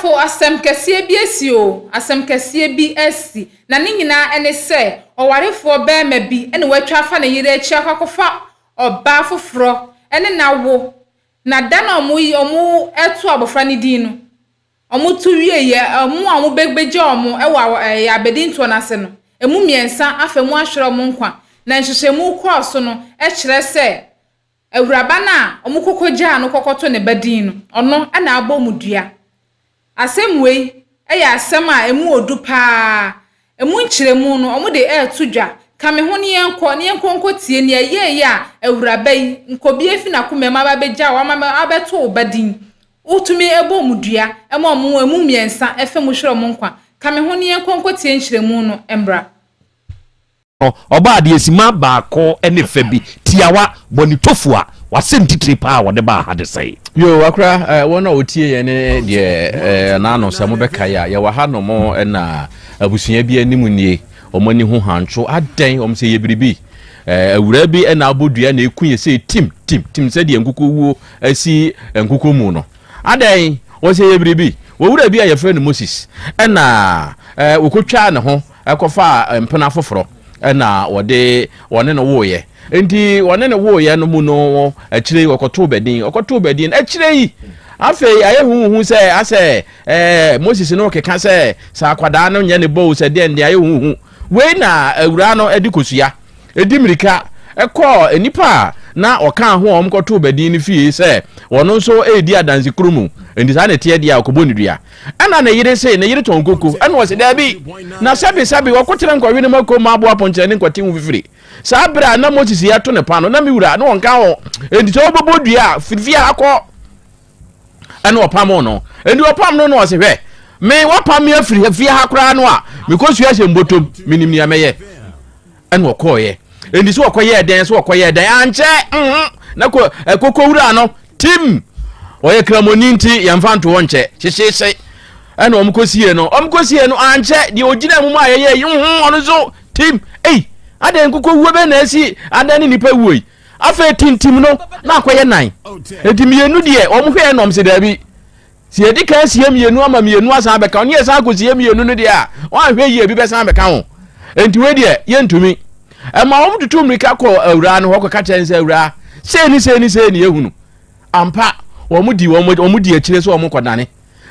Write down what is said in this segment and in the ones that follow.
Adɔfo, asɛm kɛseɛ bi asi o, asɛm kɛseɛ bi asi, na ne nyinaa ne sɛ, ɔwarefoɔ barima bi na watwa afa ne yere akyi akɔ akɔfa ɔbaa foforɔ ne no awo, na da no a wɔto abɔfra no din no, wɔto wieeɛ, wɔn a wɔbɛgya wɔn wɔ ɛɛ abadintoɔ no ase no, ɛmu mmiɛnsa afa mu ahwere wɔn nkwa, na nhwehwɛmu kɔɔ so no kyerɛ sɛ, Awuraba no a wɔkɔkɔgyaa no kɔkɔto ne ba din no, ɔno na abɔ mu dua. Asɛm wei yɛ asɛm a ɛmu ɔdu pa ara. Ɛmu nkyerɛmu no, wɔde reto dwa. Ka me ho na yɛnkɔ, na yɛnkɔ nkɔtie nea ɛyɛeɛ a awuraba yi, nkɔbea fi n'akoma mu aba abɛgya wo ama abɛto wo ba din. Wotumi bɔ mu dua ma wɔn ɛmu mmiɛnsa fa mu hwere wɔn nkwa. Ka me ho na yɛnkɔ nkɔtie nkyerɛmu no mmra. No, ɔbaa adeɛ simma baako ne fɛ bi, tiawa, bɔ ne tofu a w'asɛm titire paa a wɔde baa ha de sɛe. Yoo akora eh, wɔn a wɔtie yɛn ne deɛ eh, n'ano sɛ mobɛkae a yɛwɔ ha nom na abusua bi anim nie, wɔn ani ho hantwo adɛn wɔn sɛ yɛ biribi eh, awuraa bi na abɔ dua na ɛku yɛ sɛ tim tim tim sɛdeɛ nkokɔ wuo asi nkokɔ mu no. Adɛn wɔn sɛ yɛ biribi wɔwura bi a yɛfrɛ no Moses ɛna eh, wɔkɔtwaa ne ho kɔfaa mpena foforɔ na wɔde wɔne no woeɛ. Nti wɔne no woeɛ no mu no akyire yi wɔkɔtoo bɛdin, wɔkɔtoo bɛdin akyire yi afei ayɛ huhu sɛ asɛ ɛɛ Moses no keka sɛ sɛ akwadaa no nyɛ ne bɔ o sɛ deɛ deɛ ayɛ huhu. Wei na awuraa no de kosua di mmirika kɔɔ nnipa a na ɔkaa ho a wɔkɔtoo badin no fie sɛ ɔno nso redi adansekuro mu, enti saa na ɛteɛ deɛ a ɔkɔbɔ ne dua. Ɛna ne yere se ne yere tɔn koko, ɛna ɔse daabi, na sɛbesɛbe wɔkokyerɛ nkɔwe no mako ma aboa ponkyerɛne nkɔte ho fifire. Saa berɛ a na Moses yɛto ne pa no, na me wura na ɔnka ho, enti sɛ wobɛbɔ dua a, firi fie ha kɔ. Ɛna ɔpamoo no. Enti ɔpam no na ɔse hwɛ, me wapam me afiri fie ha koraa no a, mekɔsua hyɛ mbotom, menim nea mɛyɛ. Ɛna ɔkɔɔeɛ. Enti sɛ ɔkɔyɛɛ dɛn, sɛ ɔkɔyɛɛ dɛn, ankyɛ, mhm, na kɔ, ɛkoko wura no, tim, ɔyɛ kramoni nti yɛmfa nto hɔ nkyɛ, hyehyeehye. Ɛna wɔn kɔsie no, wɔn kɔsie no, ankyɛ, deɛ ɔgyina mu ma yɛyɛ yi, mhm, ɔno nso, tim, ei, adɛn nkokɔ wuo bɛn na asi adan ne nipa wuo yi? Afei tintim no, na akɔyɛ nan. Enti mmienu deɛ, wɔn hwɛɛ na wɔn se daabi. Sɛ yɛdi kan sie mmienu ama mmienu asan abɛka ho, ne yɛsan akɔsie mmienu no deɛ a, wɔanhwɛ yie ebi bɛsan abɛka ho. Enti wei deɛ, yɛntumi. Ɛma wɔn tutu mmirika kɔ awuraa no hɔ kɔka kyerɛ no sɛ, awuraa, sei ne sei ne sei ne yɛhunu. Ampa, wɔn di wɔn wɔn di akyire sɛ wɔn kɔdane.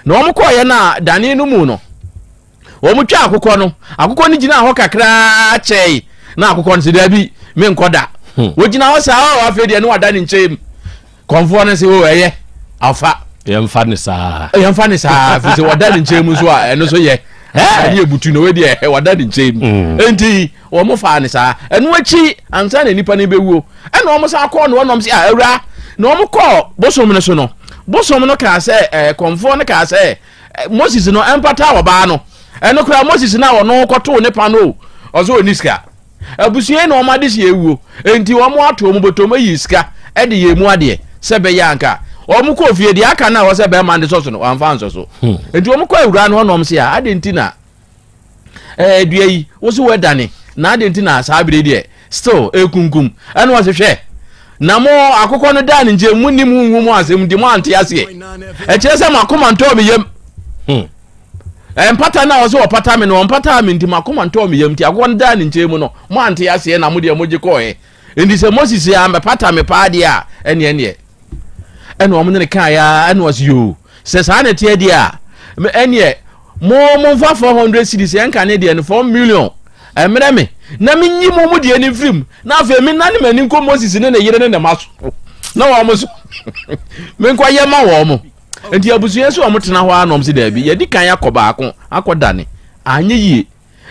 Na wɔn kɔɔeɛ no a dane no mu no, wɔn twa akokɔ no, akokɔ no gyinaa hɔ kakraa kyɛe, na akokɔ no sɛ daabi, menkɔ da. Wɔgyina hɔ saa, ɔ afei deɛ ne wada ne nkyɛn mu. Kɔmfoɔ no sɛ o ɛyɛ, afa. Yɛmfa ne saa. Yɛmfa ne saa, firi sɛ wɔda ne nkyɛn mu nso a ɛno nso yɛ. Ɛne ebutu no, wei deɛ wɔda ne nkyɛn mu. Enti wɔn faa ne saa. Ɛno akyi ansa na nipa no bɛwuo, ɛna wɔn san kɔɔ no wɔnom sɛ ah awura, na wɔn kɔɔ bosom no so no, bosom no kaa sɛ ɛɛ kɔmfoɔ no kaa sɛ Moses no ɛmpata ɔbaa no. Ɛno koraa Moses no a ɔno kɔtoo ne pa no o, ɔsɛ ɔni sika. Abusua yi na wɔn adehyeɛ awuo, enti wɔn ato wɔn bɔtɔm ayi sika de yɛ emu adeɛ sɛ ɛbɛyɛ a anka wɔn kɔɔ fie deɛ aka no a ɛwɔ sɛ bɛrima no de sɔ so no wɔamfa ansɔ so. Enti wɔn kɔ awuraa no hɔ na wɔn se a adɛn nti na ɛɛ dua yi wo so wɔadane na adɛn nti na saa bere deɛ still ekunkum ɛna wɔse hwɛ na mo akokɔ no daa ne nkyɛn mu nim nhu mo asɛm nti mo ante aseɛ ɛkyerɛ sɛ mo akoma ntɔɔ me yam. Mpata no a ɔsɛ ɔpata me no, ɔmpataa me nti m'akoma ntɔɔ me yam nti akokɔ no daa ne nkyɛn mu no, moante aseɛ na mo deɛ mogye kɔɔɛ. Enti sɛ Moses ammɛpata me paa deɛ a, ɛneɛ neɛ. Ɛna wɔn ne no kaeɛ ara, ɛna ɔse yoo, sɛ saa na ɛteɛ deɛ a, ɛneɛ mo momfa 400 cedis ɛnka ne deɛ no 4 million ɛmmerɛ me na menyi mo mo deɛ no mfiri mu na afei mennane m'ani nkɔ Moses ne ne yere ne ne mma so na wɔn so menkɔyɛ ma wɔn mo. Nti abusua yi sɛ wɔn tena hɔ ara na wɔn sɛ daabi, yɛdi kan akɔ baako akɔ dane, anyɛ yie.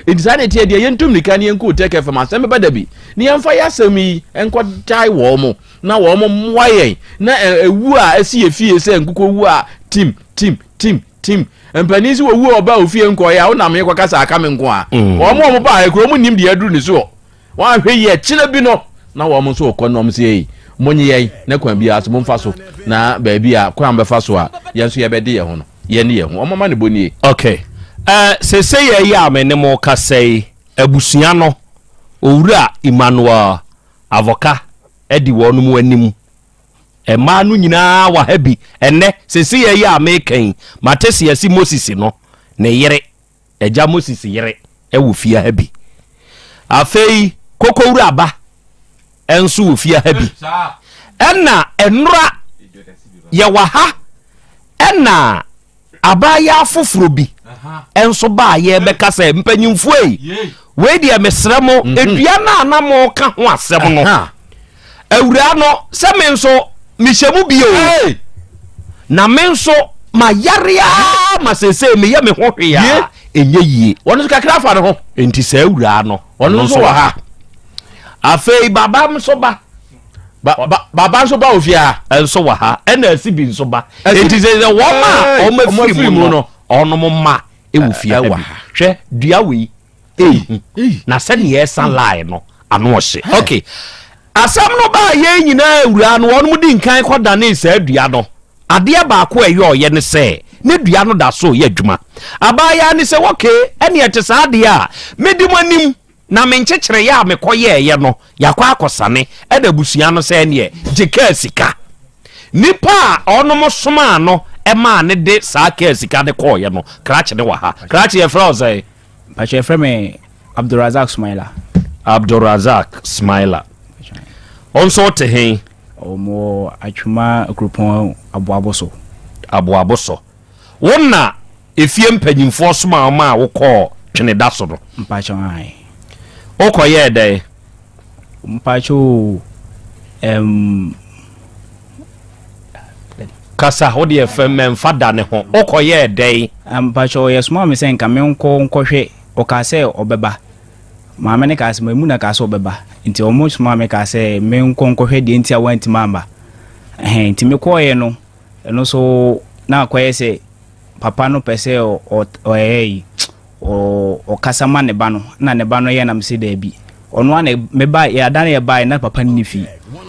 Nti saa na ɛteɛ deɛ yɛntu mmirika ne yɛnkɔ Otec FM asɛm bɛba da bi na yɛmfa yɛ asɛm yi nkɔ gyae wɔn na wɔn mmoa yɛn na ɛwu a ɛsi yɛ fie sɛ nkokɔ wu a tim tim tim tim mpanin sɛ wɔwu a ɔba ofie nkɔyɛ a wonam yɛkɔka sɛ aka me nko a wɔn a wɔn baa ekuro wɔn nim deɛ aduru ne soɔ. Wɔanhwɛ yie a, kyena bi no, na wɔn nso rekɔ na wɔn sɛ, Ei, monye yɛn, na kwan biara so momfa so, na baabi a kwan a mobɛfa so a yɛn nso yɛbɛde yɛn ho no, yɛne yɛn ho. Wɔn amanebɔ nie. Ok. Eh, seesei yi a me ne mo rekasa yi, abusua no, Owura Emmanuel Avoka di wɔnom anim. Mmaa no nyinaa wɔ ha bi ɛnnɛ. Seesei yi a mereka yi, mate se yɛse Moses no, ne yere, agya Moses yere wɔ fie ha bi. Afei Kokowura ba nso wɔ fie ha bi. Ɛna nnora yɛwɔ ha ɛna Abaayaa foforɔ bi nso baa yɛbɛka sɛ mpanyimfoɔ yi wei deɛ mesrɛ mo mhm. edua no a na moka ho asɛm no awuraa no sɛ me nso mehyɛ mu bio na me nso mayare a ma seesei meyɛ me ho hwee a ɛnyɛ yie wɔn nso kakra fa ne ho nti sɛ awuraa no ɔno nso wɔ ha afei baba nso ba Ba ba baba nso ba ofie ha. Nso wɔ ha ɛna asibi nso ba. Eti sɛ sɛ wɔn a wɔn afiri mu no wɔn mma ɛwɔ fie ha bi. Hwɛ dua wei eyi na sɛdeɛ ɛsa line no ano ɔhye. Okay asɛm no baa yɛn nyinaa awura no wɔn di nkan kɔ danee saa dua no. Adeɛ baako a ɛyɛ ɔyɛ ne sɛ ne dua no da so yɛ adwuma. Abaayaa ne sɛ okay ɛne ɛte saa deɛ a medi mo anim. Na me nkyekyereeɛ a mekɔyɛeɛ no, yɛakɔ akɔsane, ɛna abusua no sɛ ɛneɛ gye kaa sika. Nipa a ɔnom somaa no maa no de saa kaa sika no kɔeɛ no, krakye no wɔ ha. Krakye yɛfrɛ wo sɛn? Mpakyɛ yɛfrɛ me Abdulrazak Smaila. Abdulrazak Smaila. Wo nso wote he? Mewɔ Atwoma Akuropɔn Aboabo so. Aboabo so. Wo na efie mpanyimfoɔ somaa wo maa wokɔɔ Tweneda so no? Mpakyɛw, ae. Wokɔyɛɛ dɛn? Mpakyɛw o, ɛm. Kasa, wo deɛ fɛ mɛmfa da ne ho. Wokɔyɛɛ dɛn? Mpakyɛw, yɛsomaa me sɛ nka menkɔ nkɔhwɛ, ɔkaa sɛ ɔbɛba. Maame no kaa sɛ, Maimuna kaa sɛ ɔbɛba. Nti wɔn somaa me kaa sɛ menkɔ nkɔhwɛ deɛ nti a wantumi amba. Ɛhɛn, nti mekɔɔeɛ no, Ɛno nso na akɔyɛ sɛ papa no pɛ sɛ ɔyɛ yi ɔkasa ma ne ba no na ne ba no yɛ nam sɛ daabi ɔno a na meba yɛ ada no yɛ baeɛ na papa no ne fie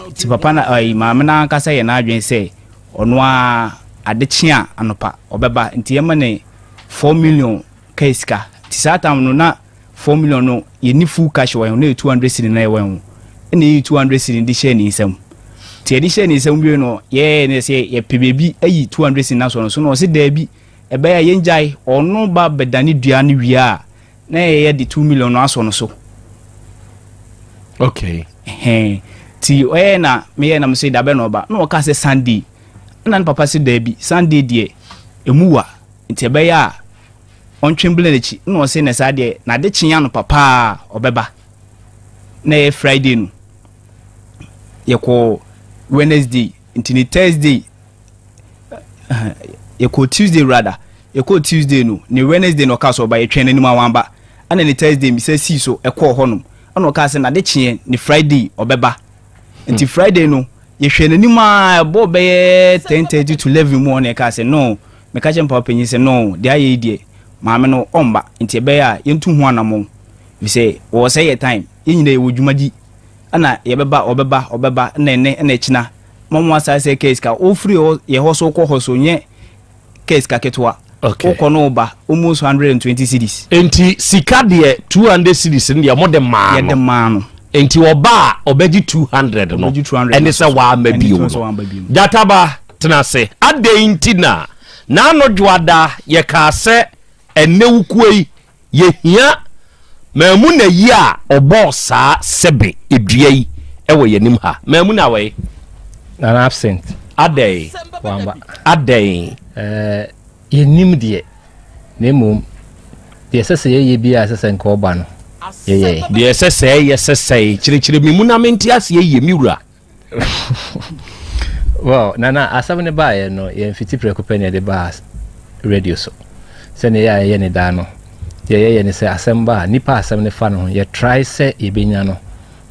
nti papa na ayi maame no ankasa yɛ n'adwene sɛ ɔno a ade kye a anɔpa ɔbɛba nti yɛma ne 4 million kaa sika nti saa tam no na 4 million no yɛnni full cash wɔ yɛn ho na yɛ 200 cedi na yɛwɔ yɛn ho ɛna yɛyi 200 cedi de hyɛɛ ne nsam nti yɛde hyɛɛ ne nsam wie no yɛyɛ ne sɛ yɛpɛ baabi ayi 200 cedi na so no so na ɔse daabi ɛbɛyɛ a yɛngyae ɔno ba bɛdane dua no wie a na yɛyɛ de 2 million no asɔ no so. Okay. Ɛhɛn nti ɔyɛ na meyɛ na mesɛ dabɛ na ɔba na ɔka sɛ Sunday ɛna ne papa sɛ daabi Sunday deɛ ɛmu wa nti ɛbɛyɛ a ɔntwe mbla n'akyi na ɔse na saa deɛ n'ade kye anɔpa paa ɔbɛba na ɛyɛ Friday no yɛkɔ Wednesday nti ne Thursday yɛkɔ Tuesday rather yɛkɔ Tuesday no ne Wednesday na ɔka sɛ ɔba yɛtwɛn n'anim a wamba ɛna ne Thursday misa sii so ɛkɔɔ hɔnom ɛna ɔka sɛ n'ade kyeɛ ne Friday ɔbɛba nti Friday no yɛhwɛ n'anim a ɛbɔ bɛyɛ 10:30 to 11 mu ɔna ɛka sɛ no Meka kyerɛɛ me papa panyin sɛ, No, deɛ ayɛ yi deɛ, maame no ɔmma, nti ɛbɛyɛ a yɛntu ho anammɔn, efisɛ wɔresɛe yɛn time, yɛn nyinaa yɛwɔ dwuma di, ɛna yɛbɛba, ɔbɛba, ɔbɛba, ɛna ɛnnɛ, ɛna ɛkyena, ma mo asan sɛ kaa sika, wofiri hɔ, yɛ hɔ so wokɔ hɔ so, nyɛ kaa sika ketewa, Okay. wokɔ no woba, almost 120 cedis. Enti sika deɛ 200 cedis no deɛ mode maa no. Yɛde maa no. Enti ɔba a ɔbɛgye 200 no, Ɔbɛgye 200 ɛne sɛ wamma Ɛne bio sɛ no. wamma bio. Gyataba, Tena ase. Adɛn nti na n'ano dwoada yɛkaa sɛ ɛnnɛ wukuo yi yɛhia Maamuna yi a ɔbɔɔ saa sɛbe dua yi wɔ yɛn anim ha? Maamuna wɔ he? Nana absent. Adɛn? Wamba. Adɛn? Ɛɛ, yɛnnim deɛ, na mmom deɛ ɛsɛ sɛ yɛyɛ biara a ɛsɛ sɛ nka ɔba no, yɛyɛe. Deɛ ɛsɛ sɛ yɛyɛ sɛ sɛe? Kyerɛkyerɛ me mu na mente aseɛ yie, me wura. Well, Nana, asɛm no baeɛ no, yɛmfiti prɛko pɛ na yɛde baa radio so. Sɛnea ɛyɛ a yɛyɛ ne daa no, deɛ yɛyɛ ne sɛ asɛm ba a, nipa a asɛm no fa no ho, yɛtrae sɛ yɛbɛnya no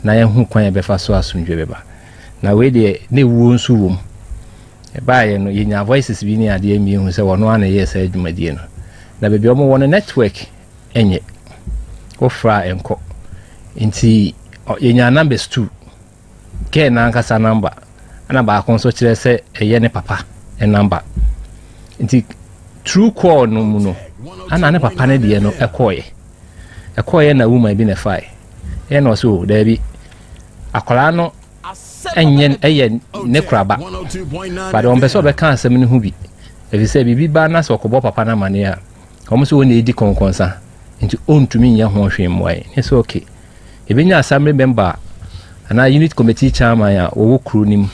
na yɛahu kwan a yɛbɛfa so a asomdwoeɛ bɛba. Na wei deɛ, na ewuo nso wɔ mu. Ɛbaeɛ no, yɛnyaa voices bi ne adeɛ ma yɛhu sɛ wɔn ara na ɛyɛɛ saa dwumadie no. Na baabi a wɔwɔ no, network nyɛ. Wofrɛ a ɛnkɔ. Nti, yɛnyaa numbers two. Girl no ankasa number ɛna baako nso kyerɛ sɛ ɛyɛ ne papa number. Nti true call no mu no ana ne papa no deɛ no ɛkɔɔyɛ. Ɛkɔɔyɛ na woman bi na ɛfae. Ɛyɛ na ɔsɛ o daabi akwadaa no ɛnyɛ ɛyɛ ne koraba. But ɔmpɛ sɛ ɔbɛka asɛm no ho bi, ɛfiri sɛ biribi ba na sɛ ɔkɔbɔ papa no amanneɛ a, wɔn sɛ wɔn na ɛdi kɔnkɔnsa nti ɔntumi nyɛ ho hwee mmoa yɛn. Ne sɛ okay, yɛbɛnya assembly member anaa unit committee chairman a wɔwɔ kuro no mu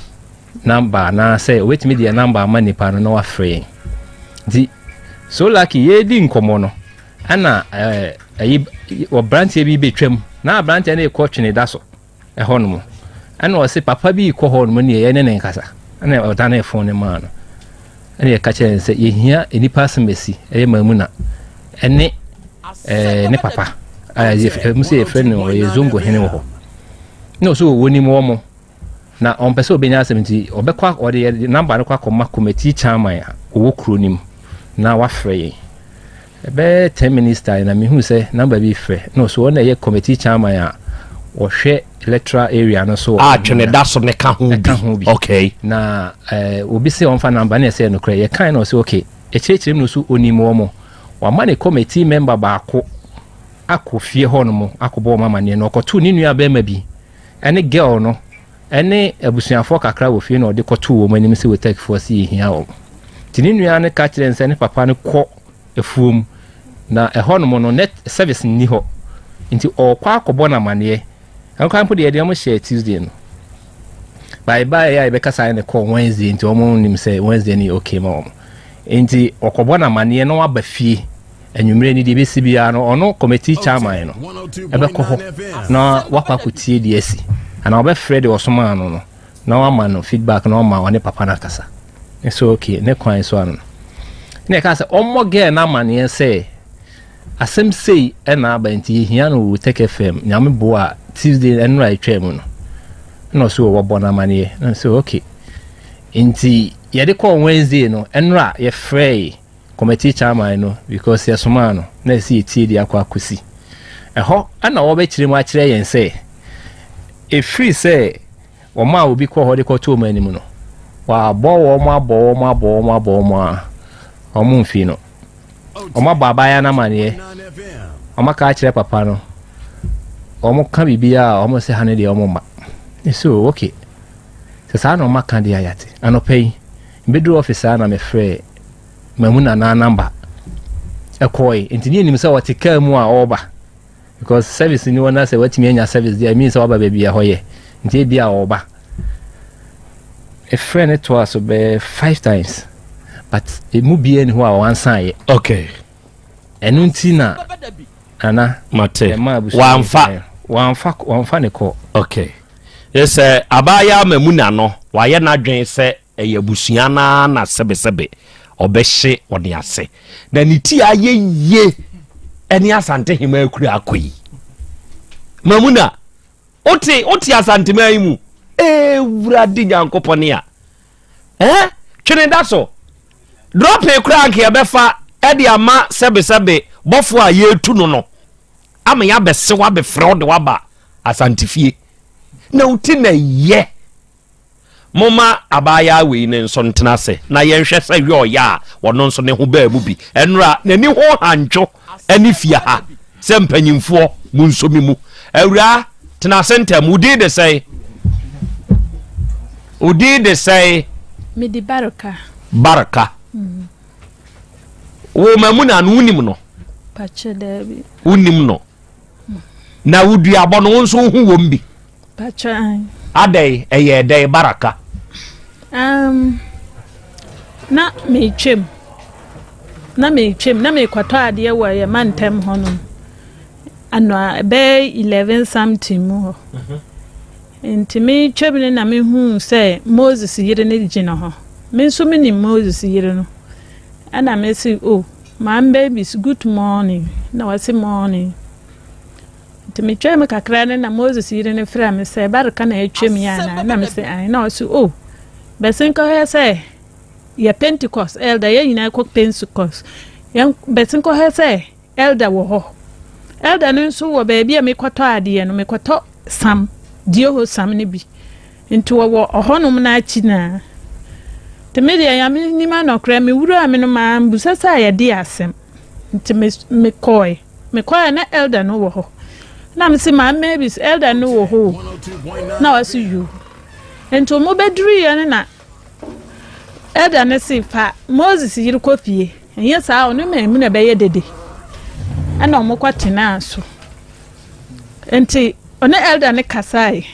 number, anaasɛ wɔbɛtumi deɛ number ama nipa no na wafrɛ yɛn. Nti so lucky, yɛredi nkɔmmɔ no ɛna ɛyi ɔbranteɛ bi bɛtwam na aberanteɛ no rekɔ twene da so ɛhɔ nom, ɛna ɔse papa bi kɔ hɔ nom ne yɛne ne nkasa, ɛna ɔdane phone no maa no, ɛna yɛka kyerɛ no sɛ yɛhia nnipa asɛm asi ɛyɛ Maamuna ɛne ne papa ɛmu sɛ yɛfrɛ no ɔyɛ Zongo hene wɔ hɔ, na ɔsɛ ɔwɔ nim wɔ mo na ɔmpɛ sɛ ɔbɛnya asɛm, nti ɔbɛkɔ ɔde yɛ number no kɔ akɔma committee chairman a ɔwɔ kuro no mu na wafrɛ yɛn. Ɛbɛyɛ 10 minutes time na mehu sɛ number bi frɛ na ɔso ɔna ɛyɛ committee chairman a ɔhwɛ electoral area no so. A twene da so ne ka ho bi. Ɛka ho bi. Na obi sɛ ɔmfa number ne ɛsɛ nokorɛ yɛkan na ɔsɛ okay, ɛkyerɛkyerɛ mu no so onim wɔ mo, wama ne committee member baako akɔ fie hɔ nom akɔbɔ wɔn amaneɛ, na ɔkɔtoo ne nua bɛrima bi ɛne girl no ɛne abusuafoɔ kakra wɔ fie, na ɔde kɔtoo wɔn anim sɛ wɔtɛkifoɔ si yɛhia wɔn. Nti ne nua no ka kyerɛ no sɛ ne papa no kɔ afuom na ɛhɔ nom no net service nni hɔ, nti ɔkɔ akɔbɔ no amaneɛ. Ɛnkwan mpo deɛ, yɛde ɔmo hyɛ Tuesday no bye a yɛbɛkasa ne kɔ Wednesday, nti ɔmo nim sɛ Wednesday ni okay ma wɔn, nti ɔkɔbɔ no amaneɛ na waba fie anwummerɛ ni. Deɛ ɛbɛsi biara no, ɔno committee chairman no ɛbɛkɔ hɔ na wakɔ akɔtie deɛ asi, anaa ɔbɛfrɛ deɛ ɔsomaa no no na wama no feedback na ɔma ɔne papa no akasa. Ne so okay, ne kwan so ano no ne ɛka sɛ ɔmmɔ girl no amanneɛ sɛ asɛm sei ɛna aba, nti yɛhia no wɔ Tech FM. Nyame boa a, Tuesday ɛnora atwa mu no na ɔso wɔbɔ no amanneɛ na sɛ okay. Nti yɛde kɔɔ Wednesday no, ɛnora yɛfrɛe committee chairman no because yɛsomaa no na ɛsɛ yɛtie de akɔ akɔsi ɛhɔ, ɛna wɔbɛkyerɛ mu akyerɛ yɛn sɛ ɛfiri sɛ wɔn a obi kɔ hɔ de kɔto wɔn anim no, wɔabɔ wɔn, abɔ wɔn, abɔ wɔn, abɔ wɔn a wɔn mfi no, wɔn abɔ abaayewa no amaneɛ, wɔn aka akyerɛ papa no, wɔn ka biribiara a wɔn sɛ ha no deɛ wɔn mma. So okay, sɛ saa na wɔn aka deɛ ayate. Anɔpa yi mbɛduru office a na mefrɛ Mamu nana number ɛkɔɛ, nti ne yɛnim sɛ ɔte kaa mu a ɔreba because service ni wɔn na sɛ watumi anya service deɛ mean sɛ waba baabi a ɛhɔ yɛ, nti ebi a ɔreba. Efrɛ ne toa so bɛyɛ five times, but emu bia ni hɔ a wansan yɛ. Ɛno nti na nana mate. Ɛma abusua Wamfa. Wamfa ne kɔ. Okay, sɛ abaayewa Mamu na no wayɛ n'adwene sɛ ɛyɛ abusua naa na sɛbesɛbe ɔbɛhye ɔde ase na ne ti ayɛ yie ɛne Asantehema akura akɔ yi. Mamu na wote Asantema yi mu, Ewurade Nyankopɔn a twene da so drɔpe koraa nka yɛbɛfa ɛde ama sɛbesɛbe bɔfo a yɛretu no ama yɛabɛse wabɛfrɛ wo de waba Asantefie na woti na yɛ. Momma abaayewa wei ne nso ntena ase na yɛnhwɛ sɛ hwɛ ɔyɛ a ɔno nso ne ho baa mu bi. Ɛnora n'ani ho hantwo ne fie ha sɛ mpanyimfoɔ mu nso mi mu. Awuraa, tena ase ntɛm. Wo din de sɛn? Wo din de sɛn? Mede Barka. Barka. Wo Mamu na no wonim no? Pakyɛ, daabi. Wonim no na woduabɔ no, wo nso wohu wɔ m bi? Pakyɛ, an. Adɛn, ɛyɛ dɛn, Baraka? Na metwam. Na metwam. Na mekɔtɔ adeɛ wɔ yɛ mantam hɔnom. Ano a ɛbɛyɛ 11 something mu hɔ. Nti metwam no na mehuu sɛ Moses yere no gyina hɔ. Me nso menim Moses yere no. Ɛna mese, "Oh, maame babies, good morning." Na wɔse morning. Nti metwam kakra no na Moses yere no frɛ me sɛ Barika na atwam yi anaa? Na mese ae. Na ɔse, "Oh, bɛsen kɔhwɛ sɛ yɛ Pentecost elder, yɛn nyinaa kɔ Pentecost. Yɛn bɛsen kɔhwɛ sɛ elder wɔ hɔ." Elder no nso wɔ baabi a mekɔtɔ adeɛ no, mekɔtɔ sam, dioho sam no bi. Nti wɔwɔ ɔhɔnom no akyi naa. Nti me deɛ, Nyame nim anɔkorɛ, mewuraa me no mambusa sɛ a yɛde asɛm. Nti me mekɔe. Mekɔe na elder no wɔ hɔ. Na mese, "Maame Mavis, elder no wɔ hɔ o." Na ɔse yoo. Nti wɔn bɛduruiɛ no na elder no se fa Moses yere kɔ fie, ɛnyɛ saa a ɔne Maimuna bɛyɛ dede. Ɛna wɔn kɔ tenaa so. Nti ɔne elder no kasaeɛ.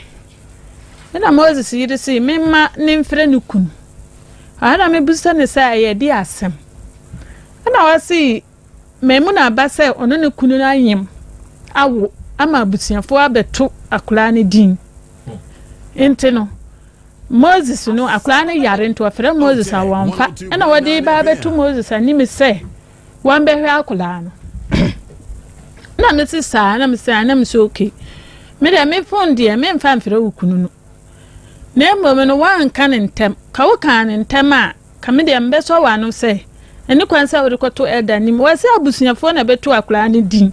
Ɛna Moses yere se memma ne mfrɛ ne kunu. Ɛna mebisa no sɛ ɛyɛ de asɛm. Ɛna ɔse Maimuna aba sɛ ɔne ne kunu no anyem awo ama abusuafoɔ abɛto akwadaa no din. Nti no, Moses no, akwadaa no yare nti wɔfrɛ Moses a wɔmfa. Ɛna wɔde ba abɛto Moses anim sɛ wɔmbɛhwɛ akwadaa no. Na mese saa, na mese na mese okay. Me deɛ me phone deɛ memfa mfrɛ wo kunu no. Na mmom no woanka no ntɛm. Ka wokaa no ntɛm a, Ka me deɛ mebɛsɔ w'ano sɛ, ɛni kwan sɛ wode kɔto elder anim. Wɔse abusuafoɔ na ɛbɛto akwadaa no din.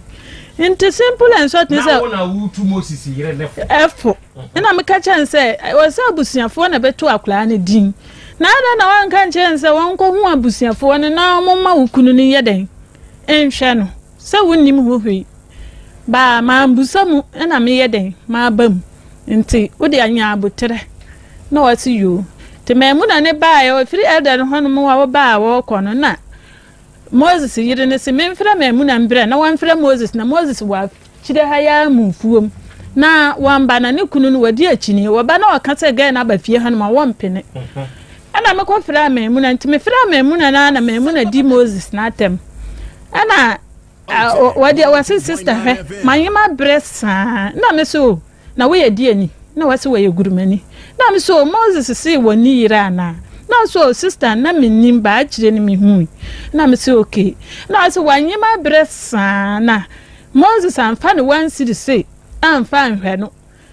Nti simple and short ne sɛ. Na wo na wotu Moses yere ne fo. Ɛfo. Ɛna meka kyerɛ no sɛ, wɔse abusuafoɔ na ɛbɛto akwadaa no din. Na adɛn na woanka nkyerɛ no sɛ wɔnkɔhu abusuafoɔ no na wɔmma wo kunu no nyɛ dɛn nhwɛ no sɛ wonnim ho hwee. Baa mambusa mu na meyɛ dɛn maba mu. Nti wode anya aboterɛ. Na ɔse yoo. Nti Maimuna no baeɛ, ɔfiri elder no hɔnom a wɔbaa a wɔrekɔ no, na Moses yere no se memfrɛ Maimuna mbrɛ na wɔmfrɛ Moses, na Moses wɔ akyire ha yi ara mu mfuom na wɔmba, na ne kunu no wɔdi akyini, wɔba na ɔka sɛ gɛɛ no aba fie hanom a wɔmpene. Ɛna mekɔ frɛɛ Maimuna, nti mefrɛɛ Maimuna no ara na Maimuna di Moses n'atɛm. Ɛna wɔde wɔse sister hwɛ, manyem abrɛ saa, na me so Na woyɛ deɛni? Na wɔse wɔyɛ gurumani. Na me so Moses see wɔnni yere anaa? Na ɔse oh sister na mennim but akyire no mehui. Na me se okay. Na ɔse wanyem abrɛ saa na Moses amfa ne one cedi se amfa anhwɛ no.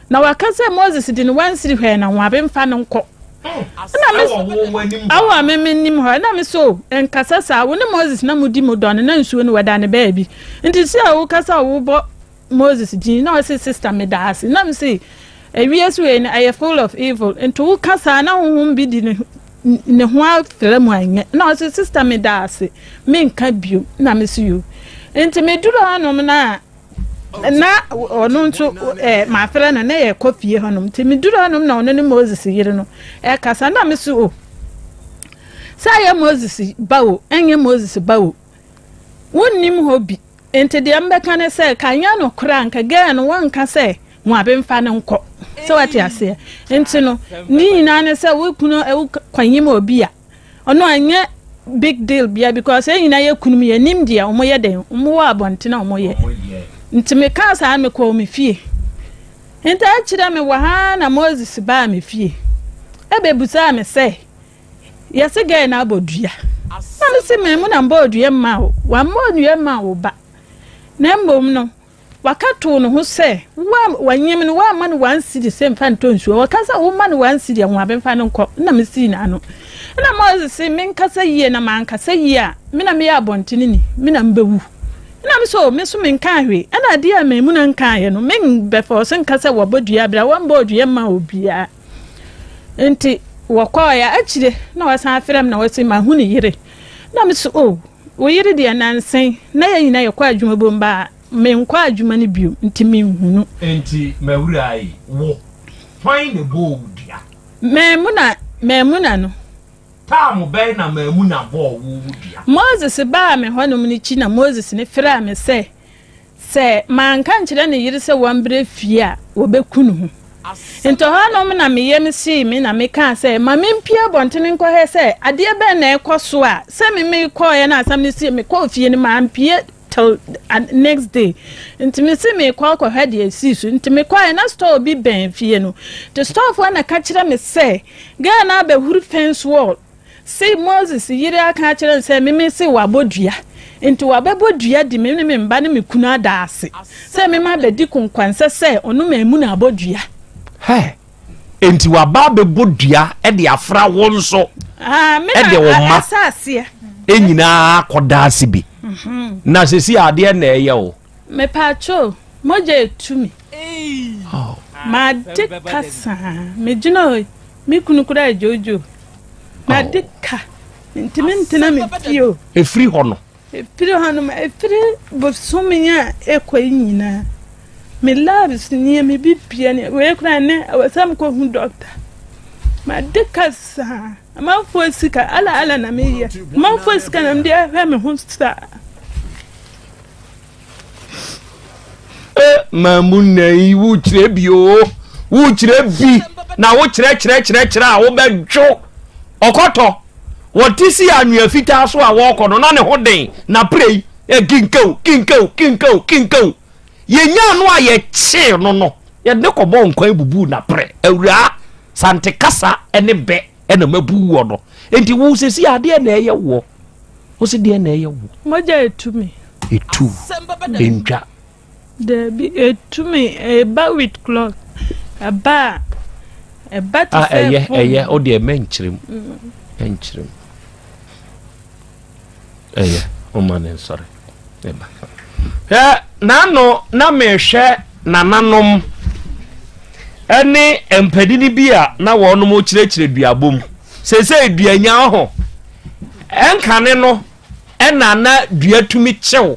Na waka sɛ Moses de ne one cedi hwɛɛ no a wɔabemfa no nkɔ. Na me awɔ me mennim hɔ. Na me so nkasa saa wo ne Moses na modi mo dɔ no na nsuo no wɔda ne baabi. Nti sɛ wokasa wobɔ Moses din na ɔse sister meda ase na mese ewiase wei no ɛyɛ full of evil nti wo ka saa na honhom bi di ne ne ho afra mu anyɛ na ɔse sister meda ase menka bio na mese yo nti meduru hɔnom na na ɔno nso eh, mafrɛ no na yɛkɔ fie hɔnom nti meduru hɔnom na ɔno ne Moses yere no ɛkasa na mese o sɛ ɛyɛ Moses ba o ɛnyɛ Moses ba o wonnim hɔ bi Nti deɛ mbɛka ne sɛ ka nyɛ nokorɛ a nka girl no wɔnka sɛ Moabe mfa no nkɔ sɛ wate aseɛ nti no ne nyinaa ne sɛ wo kunu wo kɔnyim obi a ɔno anyɛ big deal bia because yɛn nyinaa yɛ kunum yɛnim deɛ wɔn yɛ dɛn wɔn wɔ abɔnten a wɔn yɛ nti mekaa saa mekɔɔ me fie nti akyerɛ me wɔ ha na Moses baa me fie ɛbɛbusaa me sɛ Yɛse gɛɛ no abɔ dua. Na me se me mu na mbɔɔ dua mmaa wo. Wammɔɔ dua mmaa wo ba. Na mmom no, waka too ne ho sɛ, wo a wanyem no, woamma no one cedi sɛ mfa ntɔ nsuo. Ɔka sɛ woma no one cedi a, ho abemfa no nkɔ. Na me sii n'ano. Ɛna Moses se menkasa yie na mankasa yie a, me na meyɛ abɔntene ni, me na mebɛwu. Ɛna me so, me so menkaa hwee. Ɛna adeɛ a Maimuna nkaeɛ no, membɛfɔɔse nka sɛ wabɔ dua berɛ a wammɔɔ dua mmaa obiara. Nti wɔkɔɔeɛ akyire na wɔsan frɛ me na wɔse mahu ne yere. Na me so oh wo yere deɛ nansa yi na yɛn nyinaa yɛkɔ adwuma bom ba a menkɔ adwuma no bio nti menhunu. Nti m'awuraa yi wo hwan na ɛbɔɔ wo dua? Maimuna Maimuna no. Taam bɛn na Maimuna bɔɔ wo wo dua? Moses baa me hɔnom no kyi na Moses no frɛɛ me sɛ Sɛ manka ankyerɛ ne yere sɛ wɔmbrɛ fie a, wɔbɛku ne ho. Nti hɔnom na me yam hyee me na mekaa sɛ, Ma mempue abɔntene nkɔhwɛ sɛ adeɛ bɛn na ɛrekɔ so a sɛ me mekɔeɛ na asɛm no sie, mekɔɔ fie no mampue till next day. Nti mese merekɔ akɔhwɛ deɛ ɛsii so. Nti mekɔeɛ na store bi bɛn fie no. Nti storefoɔ na ka kyerɛ me sɛ girl no abɛhuru fence wall. Se Moses yere aka akyerɛ no sɛ, Meme se wabɔ dua, enti wabɛbɔ dua di me ne me mma ne me kunu adaase, sɛ mema abɛdi konkwansɛ sɛ ɔno Maimuna abɔ dua. Hɛ! Enti waba abɛbɔ dua de afra wo nso Ah, me na de wo mma asaseɛ. nyinaa akɔda ase bi. Na sesi adeɛ na ɛyɛ wo. Mepaakyɛw, mogya etu me. Made ka saa. Megyina hɔ yi, me kunu koraa dwoodwoo. Made ka. Mentumi ntena me fie o. Ɛfiri hɔ no? Ɛfiri hɔ no, ɛfiri bosome a ɛkɔ yi nyinaa, me labs nie, me bibia nie, wei koraa nnɛ ɛwɔ sɛ mekɔhu dɔkta. Made ka saa. Amanfoɔ sika ala ala na meyɛ. Amanfoɔ sika na mede ahwɛ me ho saa. E maamu nna yi wokyerɛ bi o wokyerɛ bi na wokyerɛkyerɛkyerɛkyerɛ a wobɛdwo ɔkɔtɔ wɔte si anwea fitaa so a wɔrekɔ no na ne ho den na pere yi kinkew kinkew kinkew kinkew yɛnyaa no a yɛkyee no no yɛde ne kɔbɔɔ nkwan bubuu na pere awuraa sante kasa ne bɛ ɛna mabu wɔ no nti wo sɛsi adeɛ na ɛyɛ woɔ wo se deɛ na ɛyɛ wo mogya etu me etu ntwa Dabi etu me ɛba with clock ɛba a ɛba te ah, sɛ ɛyɛ ɛyɛ o deɛ mɛnkyerɛ mu mɛnkyerɛ mu ɛyɛ ɔma ne nsɔre ɛba hwɛ n'ano na mehwɛ nananom ɛne mpanini bi a na wɔnom kyerɛkyerɛ duabɔ mu seesei duanya ho ɛnkane no ɛna na dua tumi kyew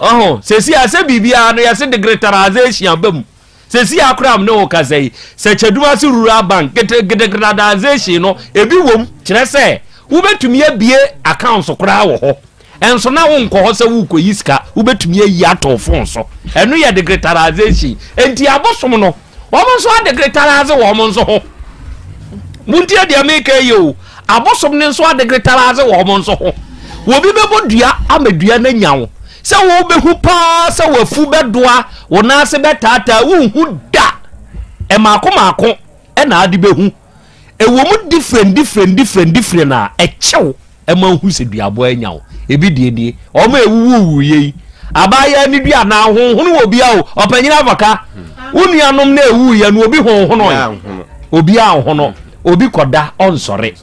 Ɔho, sɛsi a sɛ biribiara no yɛse degretalization aba mu. Sɛsi a koraa me ne wo kasa yi, sɛ Kyadumase Rural Bank, degretalization no, ebi wom, kyerɛ sɛ wobɛtumi abie accounts koraa wɔ hɔ. Ɛnso na wonkɔ hɔ sɛ worekɔyi sika, wobɛtumi ayi ato wo phone so. Ɛno yɛ degretalization. Enti abosom no, Wɔn nso adegretaraase wɔn nso ho. Montie deɛ meka yi o. Abosom no nso adegretaraase wɔn nso ho. Obi bɛbɔ dua ama dua no anya wo. Sɛ wobɛhu paa sɛ wafu bɛdoa, wo nan ase bɛtaataa, wonhu da. Ɛmaako maako ɛna ade bɛhu. Ɛwɔ mu different different different different a ɛkyew. Ɛma wohu sɛ duabɔ anya wo. Ebi deɛ nie, wɔn a ɛwuwuwuiɛ yi, abaayewa ne dua anaa honhono wɔ bia o, ɔpanyin avaka, wo nuanom na ɛwuiɛ no obi honhonoe, obi anhono, obi kɔda ɔnsɔre.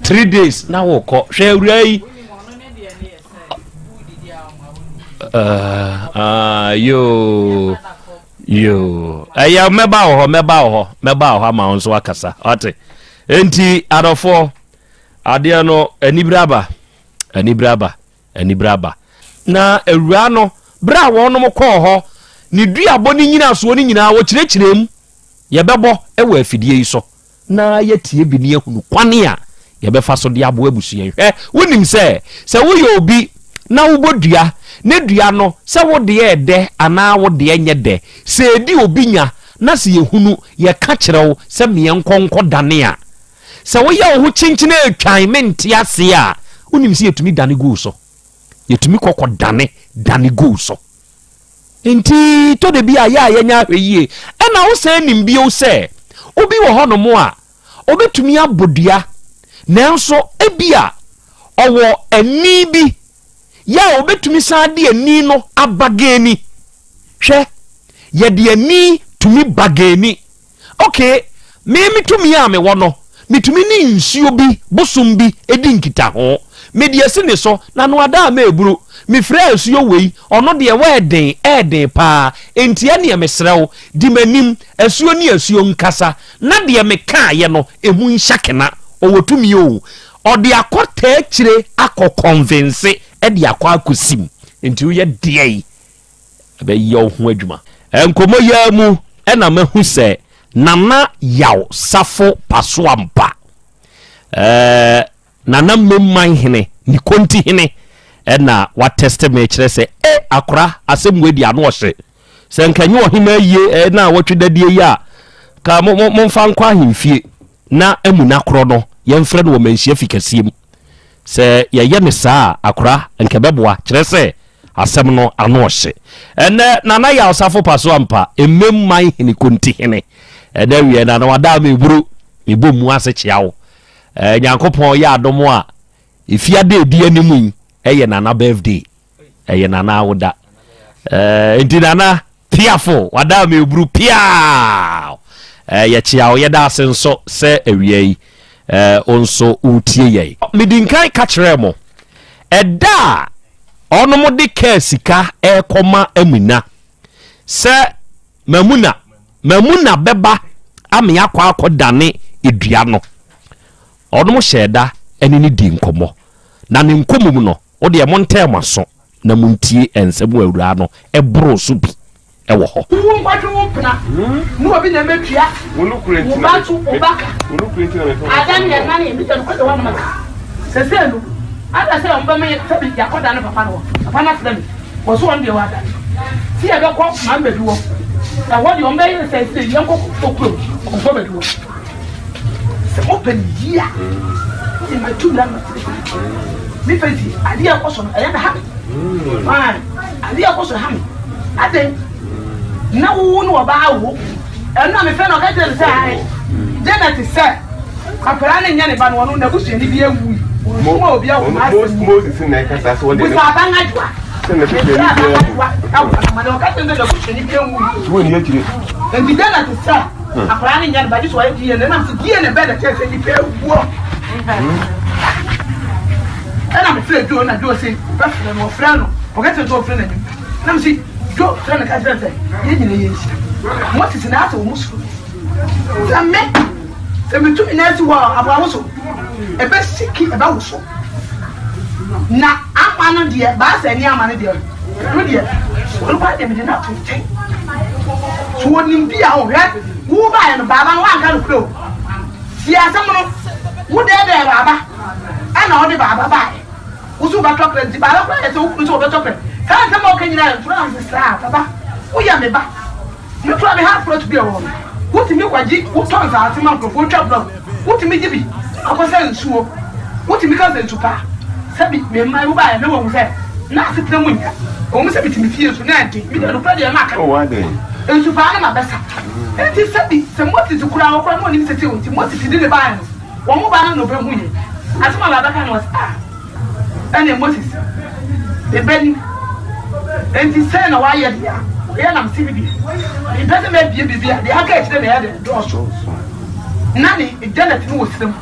3 days na wokɔ. Hwɛ awura yi. Yoo, yoo, ɛyɛ mɛba wɔ hɔ, mɛba wɔ hɔ, mɛba wɔ hɔ ama wo nso akasa. Ɔte. Enti adɔfoɔ, adeɛ no anibere aba, anibere aba, anibere aba. Na awuraa no, berɛ a wɔnom kɔɔ hɔ, ne duabɔ ne nyinasoɔ no nyinaa wɔkyerɛkyerɛɛ mu. Yɛbɛbɔ wɔ afidie yi so na yɛatie bi ne yɛahunu kwane a yɛbɛfa so de aboa abusua yi. Hwɛ, wonim sɛ, sɛ woyɛ obi na wobɔ dua, ne dua no, sɛ wo deɛ ɛdɛ anaa wo deɛ nyɛ dɛ, sɛ ɛdi obi nya na sɛ yɛhunu, yɛka kyerɛ wo sɛ meɛnkɔ nkɔdane a, Sɛ woyɛ wo ho kyenkyen retwan mente aseɛ a, wonim sɛ yɛtumi dane gu wo so. Yɛtumi kɔ kɔ dane dane gu wo so. Nti tɔ da bi a yɛ a yɛnyɛ ahwɛ yie. Ɛna wo san nim bio sɛ obi wɔ hɔnom a ɔbɛtumi abɔ dua nanso ebia ɔwɔ ani bi yɛ a ɔbɛtumi san de ani no abagani. Hwɛ, yɛde ani tumi bagani. Okay, me me tumi a mewɔ no, metumi ne nsuo bi, bosom bi di nkitaho. Mede asi ne so, na no ada a meburu. Mefrɛ asuo wei, ɔno deɛ wɛɛden, ɛɛden paa. Enti ɛneɛ mesrɛ wo, di m'anim, asuo ne asuo nkasa, na deɛ mekaeɛ no, emu nhyɛ kena. Ɔwɔ tumi o. Ɔde akɔ taakyire akɔ kɔnvense de akɔ akɔsim. Enti woyɛ deɛn? Ɛbɛyɛ wo ho adwuma. Nkɔmmɔ yi ara mu na mahu sɛ Nana Yaw Safo Pasoampa, eh, Nana Mmemman Hene, ne Konti Hene na watɛste me kyerɛ sɛ, eh, akora, asɛm wei deɛ ano ɔhye. Sɛ nka nyɛ ɔhemaa yie eh, na wɔtwe dadie yi a, ka mo, mo, momfa nkɔ ahemfie na amuna korɔ no yɛmfrɛ no wɔ manhyia fi kɛseɛ mu. Sɛ yɛyɛ no saa a, akora, nka ɛbɛboa. Kyerɛ sɛ, asɛm no ano ɔhye. Ɛnnɛ, Nana Yaw Safo Paso ampa, Mmem Man Hene Konti Hene. Ɛnnɛ awiɛ, Nana wada ama eburo, mebɔ mu ase kyea wo. Ɛɛ, Nyankopɔn yɛ adom a, efiada a edi anim yi, ɛyɛ Nana birthday. Ɛyɛ Nana awoda. Ɛɛ, nti Nana, Piafo, wada ama eburu piaaw! Eh, yɛkyea wo, yɛda ase nso sɛ awia yi eh, wo nso woretie yɛn. Medi nkan ka kyerɛɛ mo, ɛda a ɔnom de kaa sika rekɔma Amina sɛ Mamuna, Mamuna bɛba ame akɔ akɔdane dua no, ɔnom hyɛɛ da ne no dii nkɔmmɔ. Na ne nkɔmmɔ mu no, wo deɛ montɛɛ mo aso na montie nsɛm a awuraa no boroo so bi. wɔ hɔ. Wo nkɔtwe wo mpena ne obi na ɛmɛtua wo ba to wo ba ka ada ne yɛn nane yɛn no kɔdɛ wɔn maka sɛsɛ no ada sɛ wɔn bɛma yɛ sɛbi yakɔda ne papa no hɔ papa no afrɛ me wɔ so wɔn deɛ wɔ ada si yɛ bɛkɔ maa mbɛdu hɔ ɛhɔ deɛ wɔn bɛyɛ sɛ sɛ yɛn kɔ okurom kɔnkɔ bɛdu hɔ sɛ mo pɛ ne yie a ne ma tu mìíràn ma tiri mi fɛ ti adeɛ ɛkɔ so no ɛyɛ na ha mi fine adeɛ ɛkɔ so ha mi adan na wowo ne ɔbaa wo ɛno a mefɛ no ɔka kyerɛ no sɛ ae Janet sɛ akwadaa no nyɛ ne ba no ɔno n'abusuani bi awu yi ɔsoma obi awo n'asɛm Moses na ɛkasa sɛ ɔde busa aban adwoa sɛ n'abusuani bi aban adwoa awo anamane ɔka kyerɛ no sɛ n'abusuani bi awu yi wɔ ni akyire nti Janet sɛ akwadaa no nyɛ ne ba gye sɛ ɔyɛ DNA nam sɛ DNA bɛɛ na kyerɛ sɛ nipa awuo ɛna mefrɛ Joe na Joe se bɛfrɛ no ɔfrɛ no ɔka kyerɛ sɛ ɔfrɛ n'anim na mese Joe frɛ no ka kyerɛ sɛ yɛn nyina yɛnhyia Moses na asɛ wɔ mu soro sɛ me sɛ metumi na asi hɔ a aboa wo so ɛbɛsiki ɛbɛwo so na ama no deɛ baasa ani ama no deɛ ɛno deɛ ɔno kora deɛ mede no ato nkyɛn so wɔnim bi a ɔhwɛ wo baeɛ no baaba no woanka no korɛ o tie asɛm no wo dɛɛdɛɛ baaba ɛna ɔde baaba baeɛ wo so wobɛtɔ korɛ nti baaba kora yɛ sɛ wo kunu sɛ wɔbɛtɔ korɛ saa nsɛm a ɔka nyinaa mfura nam sɛ saa papa woyɛ me ba Me koraa me half plot bi a ɛwɔ hɔ no, wotumi kɔgye, wotɔ nsaase ma nkurɔfoɔ twa blɔk, wotumi gye bi akɔsa nsuo, wotumi ka sɛ nsu pa. Sɛbi me mma yi wobaeɛ na wɔhu sɛ na asetena mu nnya, ɛwɔ mu sɛ mete me fie nso na ɛden, me deɛ nokorɛ deɛ maka, nsu paa na mabɛsa. Enti sɛbi sɛ Moses koraa ɔkora na ɔnim sɛ sei nti Moses de ne baeɛ no, wɔn ba no na ɔbɛhuiɛ. Asɛm a baabɛka no ɔse ah. Ɛnna Moses ne ba ni. Enti sɛn na wayɛ deɛ a ɔyɛ nam se me deɛ mempɛ sɛ mabie biribi a deɛ aka akyire na ɛyɛ de dɔɔso. Na ne Janet no wɔ sira mu.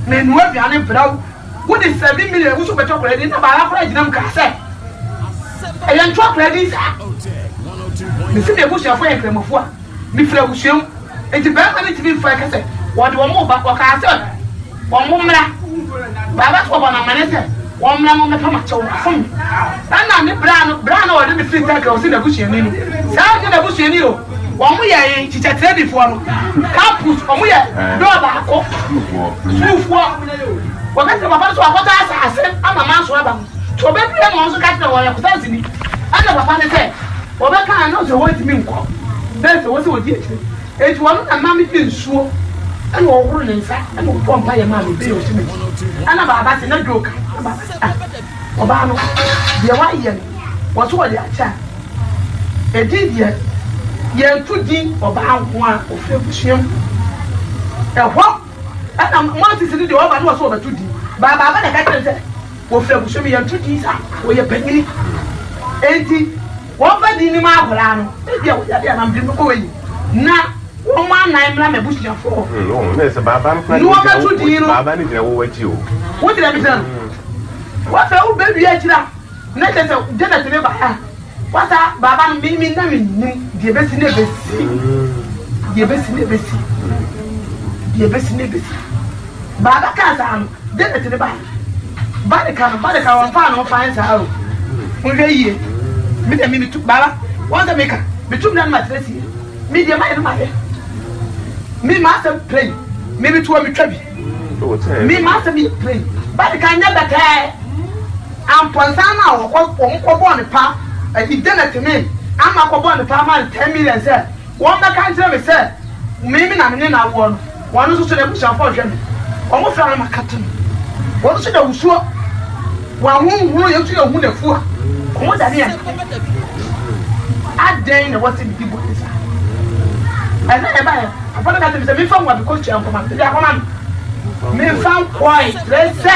Menoa aduane brɛ wo. Wode 7 million wo so bɛtɔ akwadaa din na baara koraa gyina mu kaa sɛ ɛyɛ nto akwadaa din saa. Mese me abusuafoɔ yɛ nkramofoɔ a Mefiri abusua mu, enti barima no ntumi mfa ɛka sɛ wɔde wɔn reba. Wɔkaa sɛ wɔn mmra. Baaba nso wɔbɔ no amanneɛ sɛ wɔmmra na wɔmmɛpa m'akyɛw, wɔafom me. Ɛnna ne bra no, bra no a ɔde me firi Turkey a ɔse n'abusuani no, saa ɔnyɛ n'abusuani o, wɔn yɛ kyikyɛtrɛdifoɔ no, campus, wɔn yɛ dɔɔ baako, sukuufoɔ. Wɔka kyerɛ papa no sɛ wakɔtɔ asase ama manso aba no, nti ɔbɛduru na wɔn nso ka kyerɛ wɔn yɛ kɔsansini. Ɛnna papa no sɛ. Wɔbɛka a na ɔsɛ wɔntumi nkɔ, na sɛ wɔsɛ wɔdi akyire. Enti ɔno na ma mede nsuo ɛna ɔhoro ne nsa ɛna ɔbɔ mpaeɛ maa me bɛyɛ ɔsi m'akyi. Ɛna baaba se na dwo ka, ɛna baaba se ah ɔbaa no deɛ wayɛ no wɔso wɔde akyɛ a ɛdin deɛ yɛnto din ɔbaa nko a ɔfiri abusua mu ɛhɔ ɛna Moses no deɛ ɔba no wɔso wɔbɛto din baa baaba na ɛka kyerɛ sɛ Wɔfiri abusua mu, yɛnto din saa, wɔyɛ panyini. Enti wɔmfa din no ma akwadaa no, ebia wɔyɛ adeɛ anaa mede bɛkɔ wei na wɔn anan mmra m'abusuafoɔ hɔ. Hmm, na sɛ baaba no koraa Na wɔbɛto din no. Baaba no gyina wo akyi o. Wote dɛ mekyerɛ no? Wɔfɛ wobɛwie akyiri a, na kyerɛ sɛ Janet ne baeɛ a, wasa baaba no me me na mennim deɛ ɛbɛsi na ɛbɛsi deɛ ɛbɛsi na ɛbɛsi deɛ ɛbɛsi na ɛbɛsi. Baaba kaa saa no, Janet ne bae. Barika no, barika wɔn fa no fan saa o. Nhwɛ yie. Me deɛ me metu baaba. Wɔn sɛ meka metu mi na ma kyerɛ sie. Me deɛ mayɛ no mayɛ. Me ma asɛm play. Me metu wɔ metwa bi. Me ma asɛm yɛ play. Barika nyɛ bɛtɛɛ. Ampɔnsa no a wɔkɔ wɔn kɔ bɔɔ ne pa. Ɛyi Janet ne ama kɔ bɔɔ ne pa ama no 10 million sɛ wɔn bɛka nkyerɛ me sɛ me me na me ne na awoɔ no. Wɔn nso so n'abusuafoɔ rehwɛ me. Wɔfrɛ no makate no. Wɔn nso da wusuo. Wɔn ahonhunu yɛn nso yɛhu n'afu a. Wɔn dane yɛn adɛn na wɔsɛ medi bɔne saa? Ɛna ɛbaeɛ, papa no ka kyerɛ me sɛ memfa nwa because tua nkɔma no. Mede akɔma no. Memfa nkɔe kyerɛ sɛ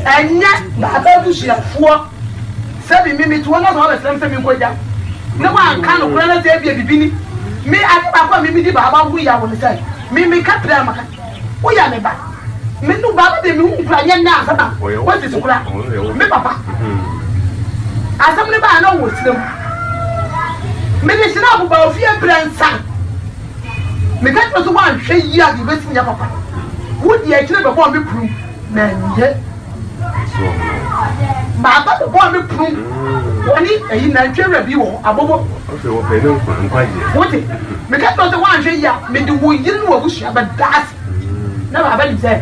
ɛnyɛ baaba abusuafoɔ sɛbi me mete hɔ na sɛ wɔbɛsrɛ me sɛ menkɔgya na wanka nokorɛ na sɛ ebia bibi ni me ade baako a me medi baaba ho yaw ne sɛ me meka pere a maka woyɛ me ba me no baaba deɛ mehu nkura nyɛ nnɛ ansa na wasisi kora me papa asɛm ne baa na ɔwɔ sira mu mede hyena aboba ofie berɛ nsa meka kyerɛ so woanhwɛ yie a deɛ bɛsi nyɛ papa wodi akyire bɛbɔɔ me kuru na nyɛ. Baaba bɛbɔɔ me pono wɔne ayi nantwie wura bi wɔ hɔ abobo. Wote meka kyerɛ sɛ woanhwɛ yi a mede wo yere ne w'abusua bɛda ase. Na baaba nim sɛ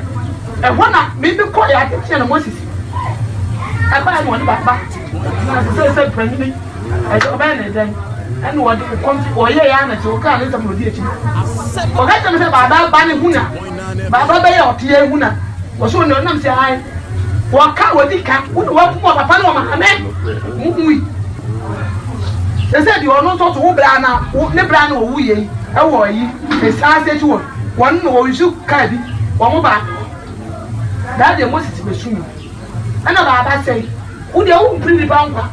ɛhɔ na meme kɔɔ yɛ ateteɛ na Moses ɛbaeɛ na ɔne baaba na sɛ sɛ panyini ɛsɛ ɔbɛyɛ ne dɛn ɛna ɔde kɔm ɔyɛ yɛ ana kyɛ ɔkaa ne nsɛm na ɔdi akyi. Ɔka kyerɛ me sɛ baaba ba ne hu na baaba bɛyɛ ɔte yɛ hu na wɔso ɔne ɔnam sɛ ae wɔka wɔdi ka wo ne wakum wɔ papa ne wɔ maame mu wui sɛ sɛ deɛ ɔno nso to wo bra na ne bra na ɔwu yɛ yi ɛwɔ ayi ɛsan ase akyi wɔ wɔn na wɔn kaa bi wɔn ba daa deɛ Moses bɛsu mu ɛna baaba sɛe Wo deɛ wo mpiri nipa nkwa.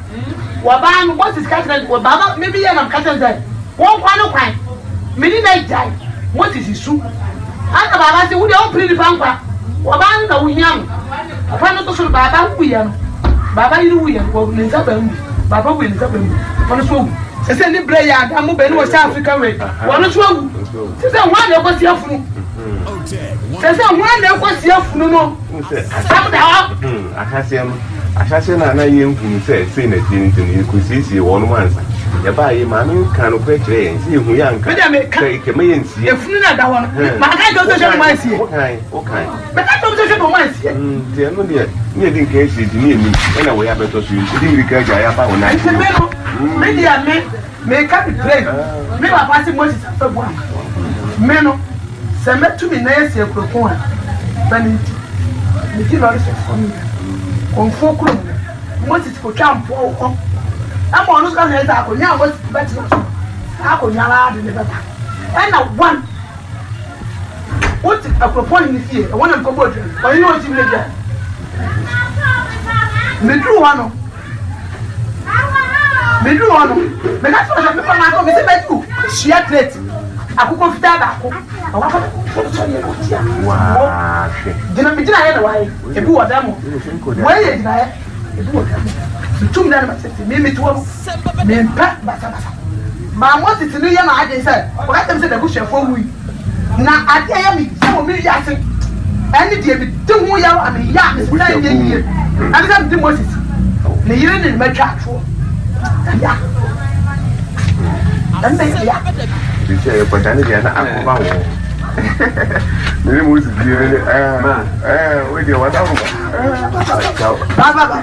Wɔbaa no Moses ka kyerɛ wɔ baaba me bi yɛ nam ka kyerɛ sɛ wɔn nkwa no kwan me ne na gyae Moses su ana baaba se wo deɛ wo mpiri nipa nkwa wɔbaa no na wo hia no papa no nso so no baaba wu yɛ no baaba yere wu yɛ no wɔ ne nsa bɛn bi baaba wu yɛ ne nsa bɛn bi papa no so awu sɛ sɛ ne brɛ yɛ ada mo bɛn ne wɔ sɛ Africa wei wɔn nso awu sɛ sɛ wɔn na ɛkɔ si afunu sɛ sɛ wɔn na ɛkɔ si afunu no. Asɛm da hɔ. Ahyɛaseɛ no, ahyɛaseɛ no a na yɛnhunu sɛ sei na ɛteɛ no nti no, yɛkɔsiesiee wɔnom ansa. Yɛbaa yei, maame no kaa nokorɛ kyerɛɛ yɛn, sɛ yɛhu yɛ anka, sɛ kɛmɛ yɛnsie. Efunu no a ɛda hɔ no, maka nkyerɛ wo sɛ hwɛ na wɔansie. Wokae, wokae. Meka kyerɛ wo sɛ hwɛ na wɔansie. Nti ɛno deɛ, ne yɛdi nkan asie nti ne yɛnim, ɛna wei abɛtɔ so yi, nti de mmirika agya yɛaba wo nan. Nti me no, me deɛ me. Meka me plain, me papa se Moses afabu ama me no, sɛ mɛtu me nan asi akuropɔn a ba no nti, megye lɔre sɔfoɔ no nyinaa. Kɔmfoɔ kurom no, Moses kɔtwaa mpoa wɔ hɔ. Ɛma ɔno nso ka sɛ sɛ akonnwa a Moses bɛtena so no, saa akonnwa no ara de ne bɛba. Ɛna one, wote akuropɔn hene fie, ɛhɔ na mekɔbɔɔ dua no, ɔhene ɔsi me dua. Meduru hɔ no, Meduu hɔ no, meka kyerɛɛ sɛ mekɔ n'akɔ mese mɛdu sua crate akokɔ fitaa baako na wakɔ sɔre na ɔte a gyina megyina yɛ na wayɛ ebi wɔ dan mu wei yɛ gyinaeɛ ebi wɔ dan mu metum dan no matete me mete hɔ no mempɛ basabasa maa Moses no yɛ n'adwene sɛ ɔka kyerɛ me sɛ n'abusuafoɔ wui Na adeɛ a ɛyɛ me ya wɔ me wiase ɛne deɛ medi ho yaw a meyɛ a mesesa nyɛ yie ɛne sɛ mede Moses ne yere ne ne mma twa atoɔ ya ɛne bɛyɛ ya. Nti sɛ yɛkɔda ne deɛ na akɔba wɔ mene Moses yere ne ɛɛ wei deɛ wada wo ba ba ba.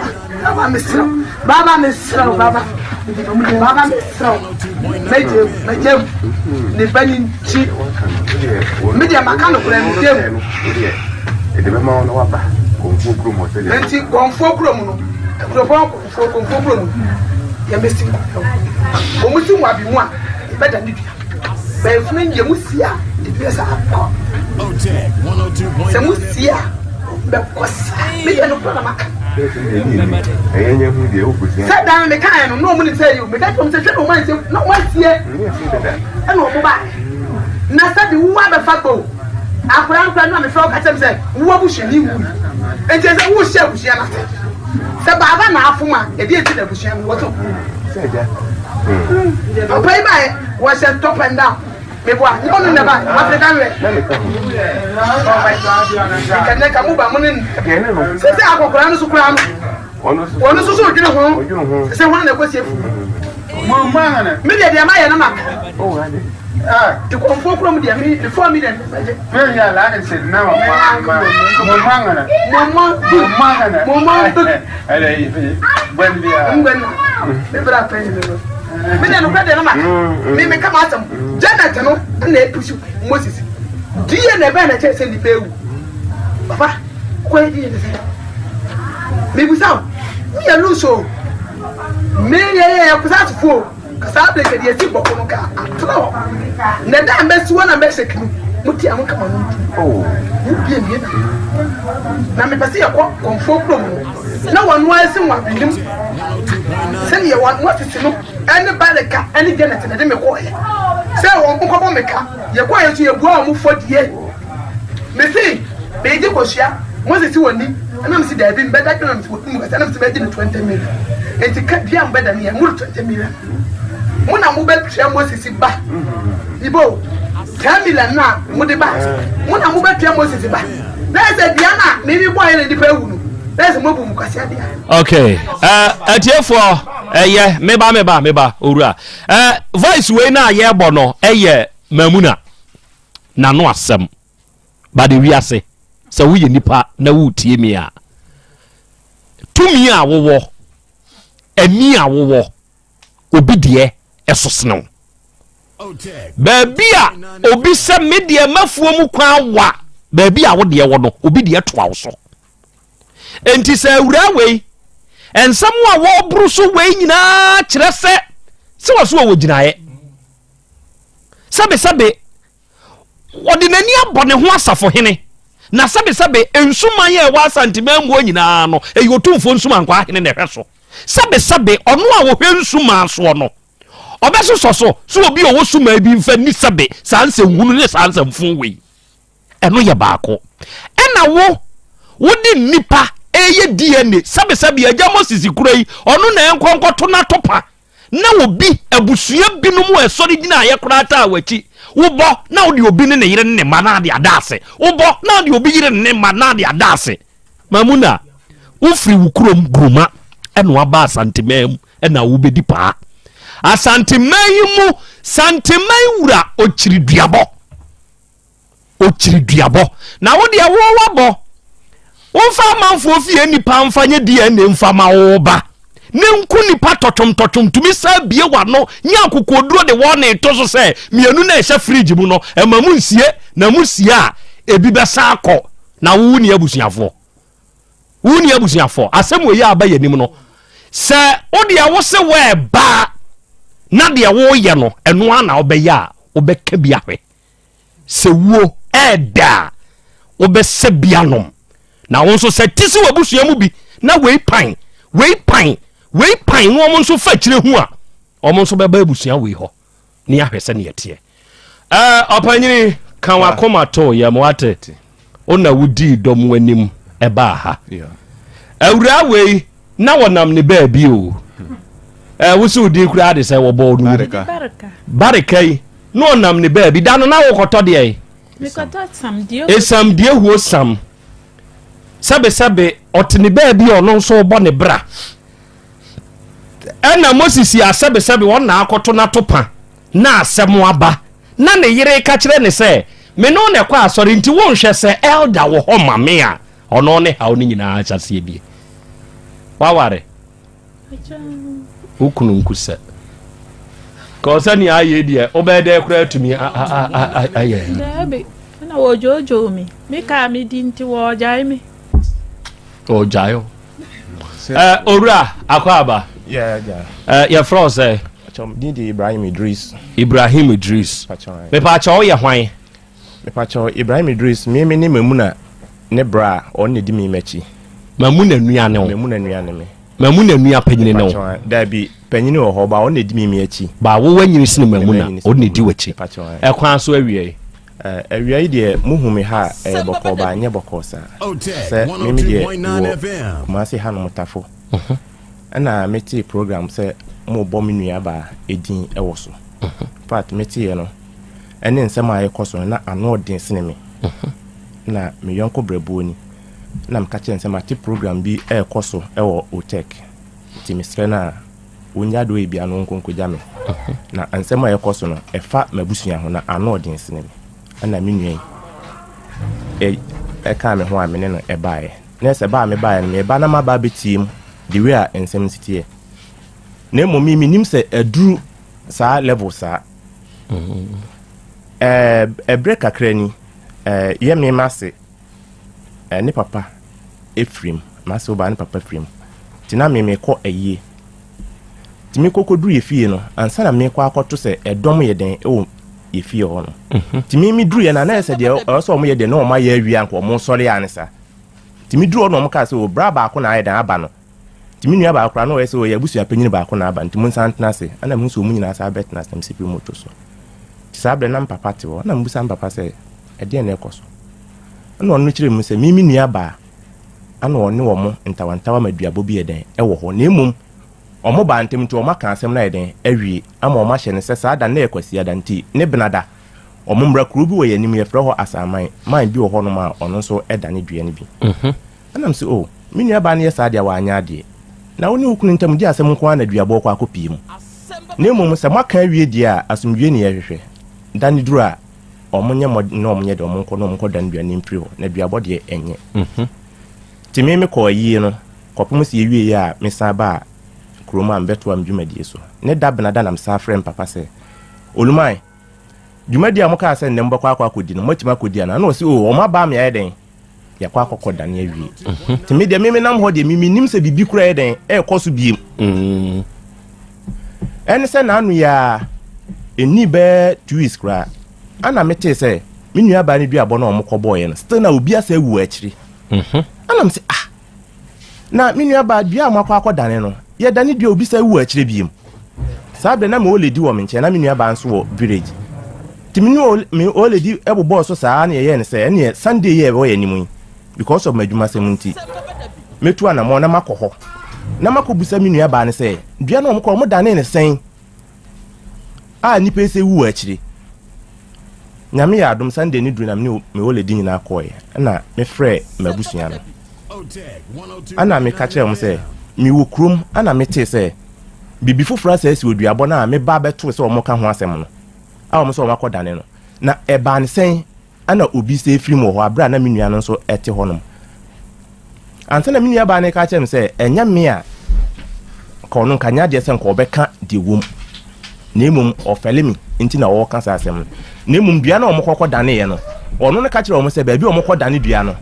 Baba mesrɛ wo, baba mesrɛ wo, baba, baba mesrɛ wo, mɛgye mu, mɛgye mu, ne ba ni nti, me deɛ maka no korɛ mɛgye mu. Nti kɔnfoɔ kurom no, kuropɔn kɔnfoɔ kɔnfoɔ kurom no, yɛmɛsi nkɔfɛ wɔn si mu abi mu a, yɛbɛda ne dua. Bɛnfunu deɛ mo si a, ebi bɛ sa akɔ. Sɛ mo si a, bɛkɔ saa. Me deɛ no kura na maka. Sɛ dan me kaeɛ no, na ɔmo nim sɛ ɛyɛ o. Meka kyerɛ ɔmo sɛ hwɛ na ɔmo ansie, na ɔmo asie. Ɛna ɔmo baeɛ. Na sɛbi wo abɛfa gbɔ o. Akwadaa no koraa no a mefrɛ wo ka kyerɛ me sɛ wo abusuani wui. Nti ɛsɛ wohyɛ abusua no ase. Sɛ baaba na afom a, ɛdeɛ nti na abusua no wɔ so. Papa yi baeɛ, wɔhyɛ top and down. Meboa, nyɛ ɔno na ɛbaeɛ, African wear. Nka nnɛ ka mo ba mo ne no. Sɛ sɛ akɔkora no so koraa no, ɔno nso so odwene ho. Sɛ sɛ hwan na ɛkɔsie funu. Me deɛ deɛ mayɛ no maka. Te kɔmfoɔ kurom deɛ me 4 million bɛgye. Me deɛ nokorɛ deɛ no maka. Me meka m'asɛm. Janet no na epusu Moses. DNA bɛn na ɛkyerɛ sɛ nipa ewu? Papa, wokɔyɛ DNA sɛ? Mebisa wo, woyɛ loose o. Me yɛ yɛ kusasefo o. Saa bere sɛ deɛ esi bɔko no ka atena hɔ. Na da a mɛsi hɔ na mɛhyɛ kinu, mo ti a mo kama no ntu. Mo bie mie na. Na mepɛ sɛ yɛkɔ kɔmfoɔ kurom no, na wɔn ara si wɔn abenim sɛdeɛ wɔn wɔsisi no ɛne Balika ɛne Janet na ɛde me kɔɔyɛ sɛ wɔn nkɔbɔ me ka. Yɛkɔɔyɛ nso yɛbua wɔn fɔ die. Mese meegye kosua, Moses se wɔnni, ɛna mese daabi mbɛda dwene na mese wɔnni mu kasa, ɛna mese mɛgye no 20 million. Enti ka dua a mobɛda no yɛ moro 20 million. Mo na mobɛtua Moses ba. Ibo, 10 million no a mode ba, mo na mobɛtua Moses ba. Na ɛsɛ dua no a meme bɔɔyɛ na nipa awu no. Na sɛ moabu mo kwasea deɛ a. Okay. Atiefoɔ, ɛyɛ meba meba meba owura. Voice wei na yɛbɔ no ɛyɛ Mamuna n'ano asɛm. Ba de wiase sɛ woyɛ nipa na woretie me a, tumi a wowɔ, ani a wowɔ, obi deɛ ɛso sene wo. Baabi a obi sɛ me deɛ mafuo mu kwan wa, baabi a wo deɛ wɔ no, obi deɛ toa wo so. Enti sɛ awuraa wei, nsɛm a wɔboro so wei nyinaa kyerɛ sɛ sɛ wɔ so wɔ gyinaeɛ. Sɛbesɛbe Ɔde n'ani abɔ ne ho asafohene, na sɛbesɛbe nsuman a ɛwɔ Asanteman mu hɔ nyinaa no, ɛyɛ Otumfoɔ Nsumankwaa Hene na ɛhwɛ so. Sɛbesɛbe ɔno a ɔhwɛ nsuman soɔ no, ɔbɛsosɔ so sɛ obi a ɔwɔ suman bi mfa nni sɛbe saa nsɛnhunu ne saa nsɛmfoo wei. Ɛno yɛ baako. Ɛna wo, wode nnipa reyɛ DNA, sɛbesɛbe Agya Moses kura yi, ɔno na ɛnkɔ nkɔto n'atopa Na obi, abusua binom a ɛsɔre gyinaeɛ koraa taa w'akyi. Wobɔ na wode obi ne ne yere ne ne mma na ade ada ase. Wobɔ na wode obi yere ne ne mma na ade ada ase. Mamuna, wofiri wo kurom Guruma ɛna waba Asanteman mu ɛna wobɛdi paa. Asanteman yi mu, Santeman wura ɔkyiri duabɔ. Ɔkyiri duabɔ. Na wo deɛ wo wabɔ. Womfa amanfoɔ fie nnipa mfa nyɛ DNA mfa ma wo ba. Ne nku nipa tɔtwom tɔtwom tumi san bie w'ano nya akokoɔduro de wɔne to so sɛ mmienu na ɛhyɛ fridge mu no ɛma mu nsie na mu sie a ebi bɛsan akɔ na wo ni abusuafoɔ. Wo ni abusuafoɔ. Asɛm wɔ yi a aba yɛ anim no sɛ wo deɛ wo se wɔ ɛbaa na deɛ woyɛ no ɛno ara na wobɛyɛ a wobɛka bi ahwɛ. Sɛ wuo ɛɛdɛ a, wobɛsɛ bi anom. Na wo nso sɛ te sɛ w'abusua mu bi na wei pan, wei pan, wei pan na wɔn nso fa akyire hu a, wɔn nso bɛba abusua wei hɔ ne ahwɛ sɛ neɛ teɛ. Ɛɛ ɔpanyini ka w'akoma to yam wate. Wo na wodii dɔm anim ɛbaa ha. Awuraa wei na wɔnam ne baabi o. Ɛɛ wosi wo din koraa de sɛ wɔbɔɔ no mu. Barika yi na ɔnam ne baabi da no na wokɔtɔ deɛ yi. Esam deɛ huo sam. Sɛbesɛbe ɔte ne baabi a ɔno nso rebɔ ne bra. Ɛna Moses a sɛbesɛbe wɔn na akɔto n'atopa na asɛm aba na ne yere reka kyerɛ ne sɛ me ne wo na ɛkɔ asɔre nti wonhwɛ sɛ elder wɔ hɔ ma me a ɔno ne haw no nyinaa ahyɛseɛ bie. Waware? Wo kunu nku sɛ. Kɔ sɛ nea ayɛ deɛ wobɛyɛ dɛ koraa atumi ayɛ. Daabi, ɛna wɔdwoodwoo me. Me kaa me di nti wɔgyae me. Ɔgyae o. Owura akɔ aba. Yɛfrɛ wo sɛ? Din de Ibrahim Idris. Ibrahim Idris. Mepaakyɛ woyɛ hwan? Mepakyɛw, Ibrahim Idris, me me ne Mamuna ne bra a ɔno na edi me m'akyi. Mamuna nua ne wo? Mamuna nua ne me. Mamuna nua panyini ne wo? Mepakyɛw, dabi, panyini wɔ hɔ, ba ɔno na edi me me akyi. Ba wo wanyini sene Mamuna, ɔno na edi w'akyi. Mepakyɛw. Ɛkwan so awiei? Eh, awia yi deɛ muhu me ha a, ɛyɛ bɔkɔɔ ba ɛnyɛ bɔkɔɔ saa. Sɛ me me deɛ wɔ Kumasi hanom Tafo. Ɛna metee program sɛ mobɔ me nua baa edin ɛwɔ so. In fact, meteeɛ no, ɛne nsɛm a ɛrekɔ so no, na ano ɔden sene me. Na me yɔnko brɛboɔ ni. Na meka kyerɛ no sɛ mate program bi ɛrekɔ so ɛwɔ Otec. Nti mesrɛ no a ɔnya deɛ ɔyɛ biara no ɔnkɔ nkɔgya me. Na nsɛm a ɛrekɔ so no, ɛfa m'abusua ho na ano ɔden sene me. Ɛna me nua yi ɛkaa me ho a me ne no ɛbaeɛ. Na sɛ ba a mebaeɛ no, meba na maba abɛtie mu the way a nsɛm no si teɛ. Na mmom me menim sɛ aduru saa level saa. Ɛɛ ɛberɛ kakra ni, ɛɛ yɛ me m'ase ɛɛ ne papa efirim, m'ase ɔbaa ne papa firim. Nti na me mekɔ ayie. Nti mekɔ kɔduru yɛ fie no, ansa na mekɔ akɔto sɛ ɛdɔm yɛ dɛn ɛwɔ yɛ fie hɔ no. Nti me meduru yɛ no, na yɛ sɛ deɛ ɛwɔ sɛ wɔn yɛ deɛ na wɔn ayɛ awie anka wɔn sɔre a ne saa. Nti meduru hɔ na wɔn kaa sɛ o bra baako na ayɛ dɛn aba no. Nti me nua baako koraa na ɔyɛ sɛ ɔyɛ abusua panyin baako na aba nti monsan ntena ase. Ɛna mehu sɛ wɔn nyinaa san bɛtena ase na mesi firi moto so. Nti saa berɛ na me papa te hɔ ɛna mebisa me papa sɛ ɛdeɛn na ɛkɔ so. Ɛna ɔno kyerɛ mu sɛ me me nua baa ɛna ɔne wɔn ntawantawa ma duabɔ bi yɛ dɛn ɛwɔ hɔ na mmom wɔn baa ntɛm nti wɔn aka asɛm no ayɛ dɛn awie ama wɔn ahyɛ no sɛ saa da no na ɛyɛ Kwasiada nti ne Benada wɔn mmra kuro bi wɔ yɛn anim yɛfrɛ hɔ Asaman man bi wɔ hɔnom a ɔno nso ɛdane dua no bi. Ɛna mese oh. Me nuabaa no yɛ saa deɛ a wanyɛ adeɛ. Na wo ne wo kunu ntam gye asɛm nko ara na duabɔ rekɔ akɔpie mu. Na mmom sɛ moaka awie deɛ a, asomdwoeɛ ne yɛhwehwɛ. Da no duru a, wɔnyɛ mmɔden na wɔnyɛ deɛ wɔnkɔ na wɔnkɔdane dua no mfiri hɔ. Na duabɔ deɛ ɛnyɛ. Nti me mekɔɔ ayie no, kɔpem sɛ yɛwieeɛ a mesan baa kurom a mebɛtoa me dwumadie so. Ne da benada na mesan frɛɛ me papa sɛ, Oluman, dwumadie a mokaa sɛ nnɛ mobɛkɔ akɔ akɔdi no, moatumi akɔdi anaa? Na ɔse, Oo, wɔn aba ama yɛayɛ dɛn? Yɛakɔ akɔkɔ dane awie. Nti me deɛ me menam hɔ deɛ me mennim sɛ biribi koraa yɛ dɛn ɛrekɔ so biem. Ɛne sɛ n'ano yi ara, ɛnni bɛyɛ 2 weeks koraa, ana metee sɛ me nuabaa no duabɔ no a wɔkɔbɔeɛ no, still na obi asa awu wɔ akyire. Ana mese, ah, Na me nuabaa, dua a moakɔ akɔdane no, yɛdane dua a obi san wu akyire biom. Saa berɛ na me old lady wɔ me nkyɛn, na me nuabaa nso wɔ village. Nti me ne me old lady bobɔɔ so saa na yɛyɛɛ no sɛ, ɛneɛ Sunday yi a ɛwɔ yɛn anim yi, because of m'adwumasɛm nti, mɛtu anamɔn na makɔ hɔ na makɔbusa me nuabaa no sɛ, dua no a wɔkɔ wɔdanee no sɛn? A nnipa yi sɛ wu wɔ akyire. Nyame yɛ adom Sunday no duru na me ne me old lady nyinaa kɔɔɛ ɛna me frɛɛ m'abusua no ɛna me ka kyerɛɛ wɔn sɛ me wɔ kurom ɛna me tee sɛ biribi foforɔ asɛ asi wɔ duabɔ no a me ba bɛtoo sɛ wɔn ka ho asɛm no a wɔn sɛ wɔn akɔ dane no na ɛbaa ne sɛn Ɛna obi sɛ firim wɔ hɔ a, berɛ a na me nua no nso te hɔnom. Ansa na me nuabaa no reka akyerɛ me sɛ ɛnyɛ me a, nka ɔno nka nyɛ adeɛ sɛ nka ɔbɛka deɛ wom. Na mmom ɔfɛle me nti na ɔreka saa asɛm no. Na mmom dua no a wɔkɔkɔ daneeɛ no, ɔno no ka kyerɛ wɔn sɛ baabi a wɔkɔ dane dua no,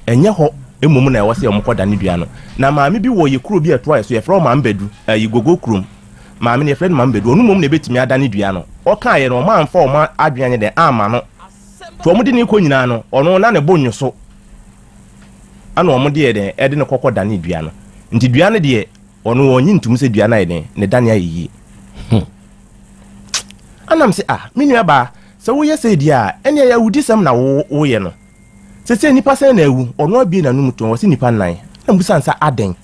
ɛnyɛ hɔ mmom na ɛwɔ sɛ wɔkɔ dane dua no. Na maame bi wɔ yɛ kuro bi a ɛtoa yɛ so, yɛfrɛ wɔ Maame Badu, ɛyi Gogo kurom. Maame no yɛfrɛ no Maame Badu, ɔno mmom na ɛbɛtumi adane dua no. Ɔkaeɛ no, wɔamfa wɔn adwene anyɛ dɛn amma no. Nti wɔn de no rekɔ nyinaa no, ɔno na ne bo nnwo so. Ɛna wɔn de yɛ dɛn, ɛde no kɔkɔ dane dua no. Nti dua no deɛ, ɔno ɔnnye ntom sɛ dua no ayɛ dɛn, ne dane ayɛ yie. Hmm. Ɛna mese, ah, me nua baa, sɛ woyɛ sei deɛ a, ɛnneɛ ɛyɛ awudisɛm na woyɛ no. Sesei nnipa sɛn na awu? Ɔno abue n'anom tumm, ɔse nnipa nnan. Ɛna mebisa no sɛ adɛn?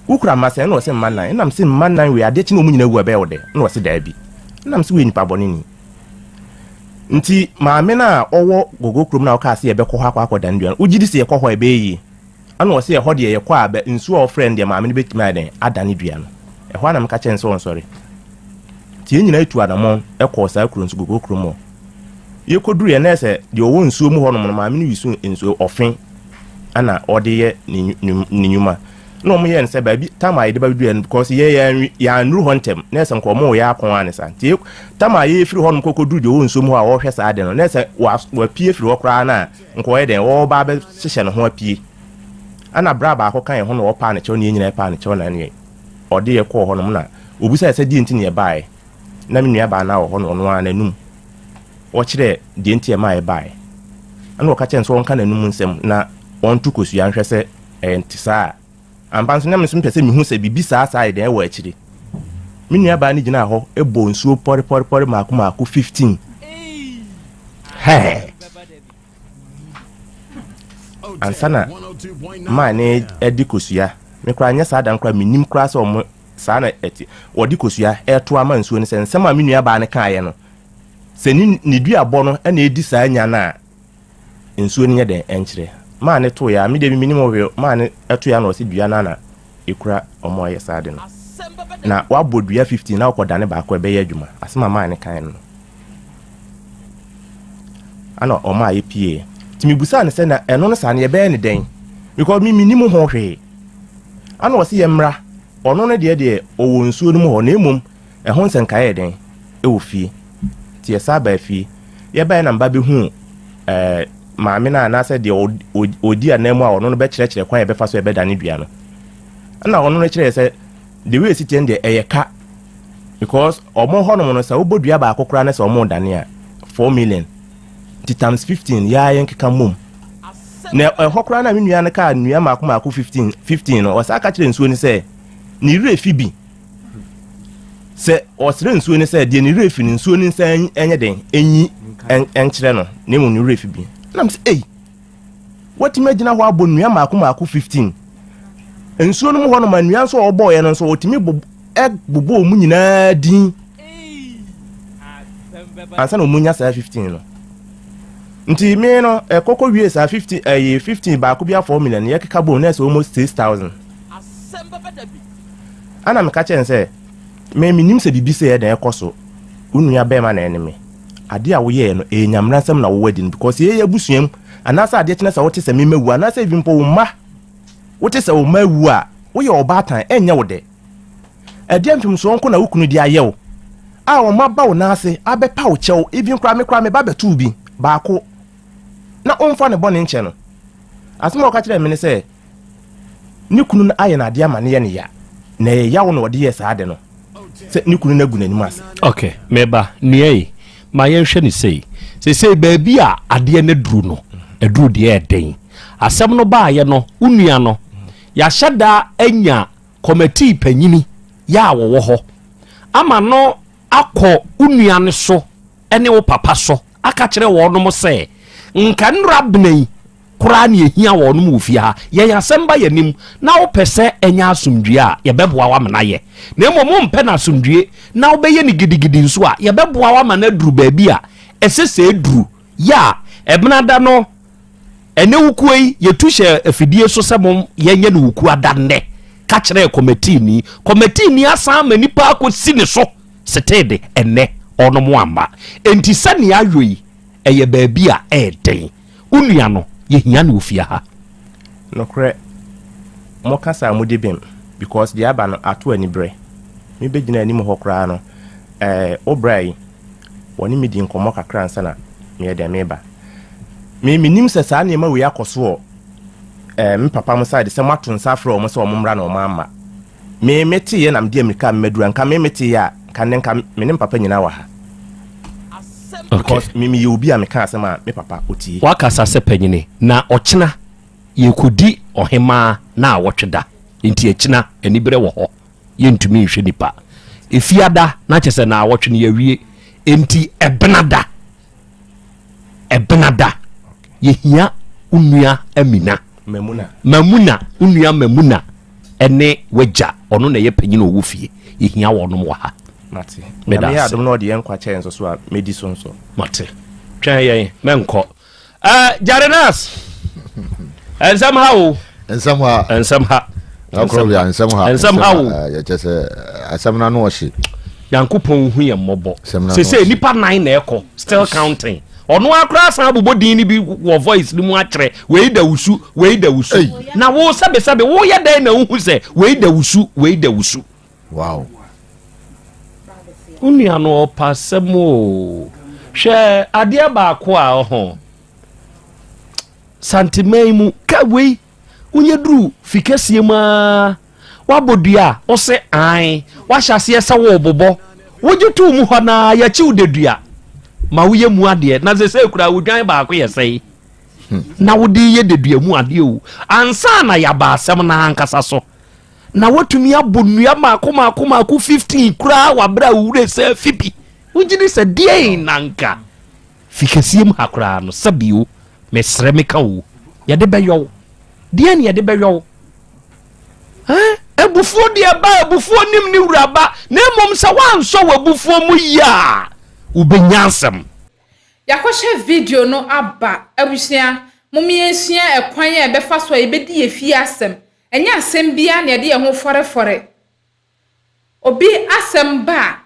Wokura mma sɛn? Ɛna ɔse mma nnan. Ɛna mese mma nnan wei adeɛ kye na wɔn nyinaa wu a ɛbɛyɛ wo dɛ? Ɛna ɔse daabi. Ɛna mese woyɛ nipa bɔne ni. Nti maame no a ɔwɔ Gogo kurom no a ɔkaa sɛ yɛbɛkɔ hɔ akɔ akɔdan dua no, wogye di sɛ yɛkɔ hɔ a ɛbɛyɛ yie? Ɛna ɔse ɛhɔ deɛ yɛkɔ a bɛ nsuo a ɔfrɛ no deɛ maame no bɛtumi ayɛ dɛn adane dua no. Ɛhɔ ara na meka kyerɛɛ no sɛ ɔnsɔre. Nti yɛn nyinaa tu anamɔn kɔɔ saa kuro no so, Gogo kurom hɔ. Yɛkɔduruiɛ na ɛsɛ deɛ ɔwɔ nsuo mu hɔnom no maame no yi so nsuo ɔfe ɛna ɔde yɛ ne nnwuma. Na wɔn yɛ no sɛ baabi tam a yɛde ba bɛduruiɛ no because yɛ yɛ yɛannuru hɔ ntɛm na ɛsɛ nka wɔn yɛ akɔn ara ne saa. Nti tam a yɛfiri hɔnom kɔkɔduru deɛ ɔwɔ nsuo mu hɔ a ɔrehwɛ saa ade no na ɛsɛ wapue firi hɔ koraa na nka ɔyɛ dɛn ɔreba abɛhyehyɛ ne ho apue. Ɛna bra baako ka yɛn ho na ɔpaa ne kyɛw na yɛn nyinaa paa ne kyɛw na ɛneɛ ɔde yɛ kɔɔ hɔnom na ɔbisaeɛ sɛ deɛ nti na yɛbaeɛ. Na me nuabaa no ara wɔ hɔ na ɔno ara n'anum ɔkyerɛɛ deɛ nti a ɛmaa yɛbaeɛ. Ɛna ɔka kyerɛɛ no sɛ ɔnka n'anum nsɛm na ɔnto kosua nhwɛ sɛ ɛnte saa a. Ampa nso na me nso mepɛ sɛ mehu sɛ biribi saa saa ayɛ dɛn wɔ akyire. Me nuabaa no gyinaa hɔ bɔɔ nsuo pɔrepɔrepɔre mmaako mmaako 15. Hɛɛ! Ansa na maa ne ɛde kosua. Me koraa nyɛ saa da no koraa mennim koraa sɛ wɔn saa na ɛte. Wɔde kosua ɛreto ama nsuo no sɛ nsɛm a me nuabaa no kaeɛ no sɛ ne ne duabɔ no na ɛdi saa nya no a nsuo no nyɛ dɛn ɛnkyerɛ. Maa ne toeɛ a me deɛ menim ho hwee maa ne ɛtoeɛ a na ɔse dua no ara na ɛkura wɔn a wɔyɛ saa ade no. Na wabɔ dua 15 na wokɔdane baako a ɛbɛyɛ adwuma. Asɛm a maa ne kaeɛ no no. Ana ɔmaa yɛpieeɛ. Nti mebusaa no sɛ na ɛno no saa no yɛbɛyɛ no dɛn? Because me mennim ho hwee. Ana ɔse yɛmmra. Ɔno no deɛ deɛ ɔwɔ nsuo no mu hɔ na mmom ɛho nsɛnkaeɛ yɛ dɛn? Ɛwɔ fie. Nti yɛsan baa fie. Yɛbaeɛ na meba bɛhuu ɛɛ maame no anaasɛ deɛ ɔdi ananmu a ɔno no bɛkyerɛkyerɛ kwan a yɛbɛfa so yɛbɛdane dua no. Ɛna ɔno no kyerɛɛ sɛ the way ɛsi teɛ no deɛ ɛyɛ ka because ɔmo hɔnom no sɛ wobɔ dua baako koraa na sɛ ɔmo dane a 4 million nti times 15 yɛa yɛn keka mmom na ɛhɔ koraa na me nua no kaa nnua mako mako 15 15 no ɔsan ka kyerɛ nsuo no sɛ ne werɛ fi bi sɛ ɔsrɛ nsuo no sɛ deɛ ne werɛ fi no nsuo no nsa ɛnyɛ den ɛnyi ɛnkyerɛ no na mmom ne werɛ fi bi nam sɛ ei watumi agyina hɔ abɔ nnua mako mako 15 nsuo no mu hɔ no ma nnua nso a ɔbɔɔyɛ no nso ɔtumi bobɔ wɔn nyinaa din ansa na wɔn nya saa 15 no. Nti me no ɛkɔkɔ wie saa 15 ɛyɛ 15 baako bi a 4 million yɛkeka bom na ɛsɛ almost 6,000. Ana meka kyerɛ no sɛ me menim sɛ biribi sɛ ɛdɛn ɛkɔ so wo nua bɛrima na ɛne me adeɛ a woyɛɛ no ɛyɛ nyamera nsɛm na wowɔ adi no because yɛyɛ abusua mu anaasɛ adeɛ kyena sɛ wote sɛ me mawu anaasɛ ebi mpo wo mma wote sɛ wo mma awu a woyɛ ɔbaatan ɛnyɛ wo dɛ. Ɛdeɛn mfomsoɔ nko na wo kunu de ayɛ wo a wɔn aba wo nan ase abɛpa wo kyɛw, even koraa me koraa me ba bɛtoo bi baako na ɔmfa ne bɔne nkyɛ no. Asɛm a ɔka kyerɛɛ me ne sɛ ne kunu no ayɛ no adeɛ ama no yɛ no ya, na ɛyɛ yaw na ɔde yɛɛ saa ade no sɛ ne kunu no agu n'anim ase. Ok, me ba, nua yi, ma yɛnhwɛ no sei. Seesei baabi a adeɛ no aduru no, aduru deɛ ɛden. Asɛm no baeɛ no, wo nua no, yɛahyɛ da anya kɔmatii panyini yɛ a wɔwɔ hɔ ama no akɔ wo nua no so ne wo papa so aka kyerɛ wɔnom sɛ, Nka nnora bena yi koraa ne ɛhia wɔnom wɔ fie ha. Yɛn asɛm ba yɛn anim na wopɛ sɛ ɛnyɛ asomdwie a, yɛbɛboa wo ama no ayɛ. Na mmom wompɛ no asomdwie na wobɛyɛ no gidigidi nso a, yɛbɛboa wo ama no aduru baabi a ɛsɛ sɛ ɛduru. Yɛ a, ɛbenada no Ɛnɛ wukuo yi, yɛtu hyɛɛ afidie so sɛ mom yɛnyɛ no wukuo ada nnɛ, ka kyerɛɛ kɔmɛtiini. Kɔmɛtiini asan ama nipa akɔsi ne so setee de ɛnnɛ ɔnom amma. Enti sɛnea ayɔ yi, ɛyɛ baabi a ɛyɛ den. Wo nua no, yɛhia no wɔ fie ha. Nokorɛ, mo kasa a modi bem because deɛ aba no ato aniberɛ. Me bɛgyina anim hɔ koraa no, eh, wo bra yi, wɔne me dii nkɔmmɔ kakra ansa na meyɛ dɛn meba. Me menim sɛ saa nneɛma wei akɔ so wɔ eh, me papa mo side sɛ moato nsa afrɛ wɔn sɛ wɔn mmra na wɔn amma. Me meteeɛ na mede amirika a memaduru a nka me meteeɛ a nka nnɛ nka me ne me papa nyinaa wɔ ha. Because me meyɛ obi a meka asɛm a me papa ɔtie. Wakasa sɛ panyini na ɔkyena yɛkɔdi ɔhemaa naawɔtwe da nti akyina aniberɛ wɔ hɔ. Yɛntumi nhwɛ nipa. Efiada na kyerɛ sɛ naawɔtwe no yɛawie. Enti ɛbenada, ɛbenada yɛhia wo nua Amina. Mamuna. Mamuna, wo nua Mamuna ɛne w'agya, ɔno na ɛyɛ panyin a ɔwɔ fie. Yɛhia wɔnom wɔ ha. Mate. Meda Nyame yɛ ase. adom na ɔde yɛn nkwa kyɛ yɛn nso so a, mɛdi so nso. Mate. Twɛn yɛn, mɛnkɔ. Uh, Jarenas, nsɛm ha o. Nsɛm ha. Nsɛm ha. Akorɔbea nsɛm ha. Nsɛm ha o. Yɛkyɛ sɛ asɛm no ano ɔhye. Nyankopɔn hu yɛn mmɔbɔ. Sese nipa nan na ɛkɔ still counting. Ɔno akora san abobɔ din no bi wɔ voice no mu akyerɛ wei da wusu wei da wusu. Na wo sɛbesɛbe woyɛ dɛn na wohu sɛ wei da wusu wei da wusu. Wow. Wo nua no ɔpa asɛm o. Hwɛ adeɛ baako a ɔho. Santeman mu ka wei wonyɛ duru fi kɛseɛ mu aa wabɔ dua a wose ae wahyɛ aseɛ sɛ wɔrebobɔ wogye too mu hɔ naa yɛkyew da dua ma woyɛ mu adeɛ na sɛ sɛ kura wodwan baako yɛ sɛe na wode yɛ dadua mu adeɛ o ansa na yɛaba asɛm no ankasa so. Na watumi abɔ nnua mmaako mmaako mmaako 15 koraa wɔ abere a wo werɛ sɛ afi bi. Wogye di sɛ deɛn na anka fi kɛseɛ mu ha koraa no sɛbi o, mesrɛ meka o, yɛde bɛyɔ wo? Deɛn na yɛde bɛyɔ wo? Ɛn? Abufuo deɛ ba, abufuo nim ne wura ba, na mmom sɛ woansɔ w'abufuo mu yie a, wobɛnya asɛm. Yɛakɔhwɛ video no aba. Abusua, mom yɛnsua ɛkwan a yɛbɛfa so a yɛbɛdi yɛn fie asɛm. Ɛnyɛ asɛm biara na yɛde yɛn ho fɔrefɔre. Obi asɛm ba a,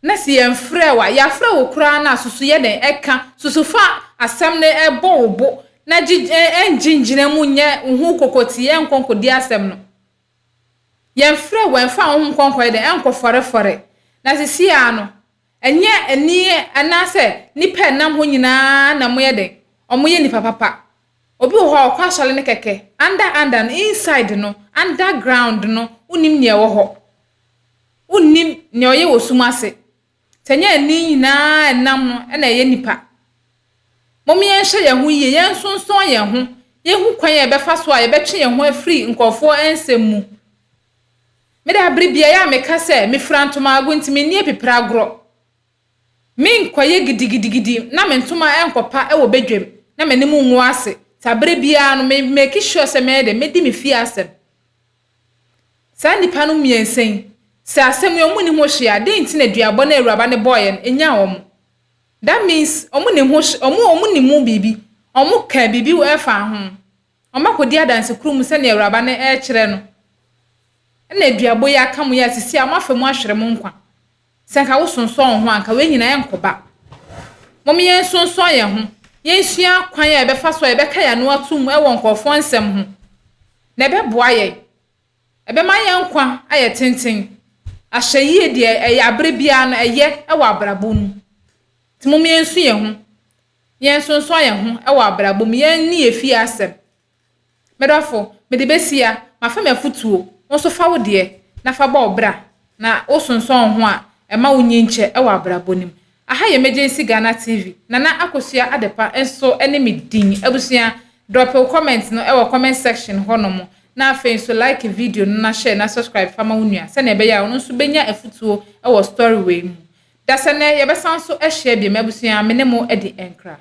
na sɛ yɛmfrɛɛ wo a, yɛafrɛ wo koraa no a, susu yɛ dɛn ɛka, susu fa asɛm no bɔ wo bo na gye ɛngye ngyina mu nyɛ wo ho kokotii ɛnkɔ nkɔdi asɛm no. Yɛmfrɛɛ wo, ɛmfa wo ho nkɔ nkɔyɛ dɛn, ɛnkɔfɔrefɔre. Na seesei ara no, Ɛnyɛ ani anaasɛ nnipa a ɛnam hɔ nyinaa na wɔyɛ dɛn? Wɔyɛ nnipa papa. Obi wɔ hɔ a ɔkɔ asɔre no kɛkɛ, under under no, inside no, underground no, wonnim nea ɛwɔ hɔ. Wonnim nea ɔyɛ wɔ sum ase. Sɛ ɛnyɛ ani nyinaa a ɛnam no na ɛyɛ nnipa. Mom yɛnhyɛ yɛn ho yie, yɛnsonsɔn yɛn ho, yɛnhu kwan a yɛbɛfa so a yɛbɛtwe yɛn ho afiri nkurɔfoɔ nsɛm mu. Me de bere biara a meka sɛ mefira ntomago nti menni apipire agorɔ. Menkɔyɛ gidigidigidi na me ntoma nkɔpa wɔ badwam na m'anim ngu ase. Saa bere biara no me make sure sɛ mɛyɛ dɛn mɛdi me fie asɛm. Saa nnipa no mmiɛnsa yi, sɛ asɛm yi wɔn nni ho hwee a, dɛn nti na duabɔ no a awuraba no bɔeɛ no ɛnyaa wɔn? That means wɔn nim ho hwe wɔn wɔn nim mu biribi. Wɔkaa biribi faa ho. Wɔakɔdi adansekurum sɛdeɛ awuraba no rekyerɛ no. Ɛna aduabɔ yi aka mo yi a sisi a moafa mu ahwere mo nkwa. Sɛ nka wosonsɔn wo ho a, anka wei nyinaa ɛnkɔba. Mom yɛnsonsɔn yɛn ho, yɛnsua kwan a yɛbɛfa so a yɛbɛka yɛn ano atom wɔ nkurɔfoɔ nsɛm ho, na ɛbɛboa yɛn. Ɛbɛma yɛn nkwa ayɛ tenten. Ahwɛyie deɛ, ɛyɛ aberɛ biara no, ɛyɛ wɔ abrabɔ mu. Nti mom yɛnsu yɛn ho, yɛnsonsɔn yɛn ho wɔ abrabɔ mu, yɛnni yɛn fie asɛm. Me dɔfo, mede besia, mafa m'afotuo, wo nso fa wo deɛ na fa bɔ wo bra, na wo sonsɔn wo ho a, ɛma wo nyin kyɛ wɔ abrabɔ no mu. Aha yɛ Emergency Ghana TV, Nana Akosua Adepa nso ne me din. Abusua, drop wo comment no wɔ comment section hɔ nom, na afei nso like video no na share na subscribe fa ma wo nua, sɛnea ɛbɛyɛ a ɔno nso bɛnya afutuo wɔ story wei mu. Dasɛnɛ yɛbɛsan nso ahyia biom, abusua, me ne mo adi nkra.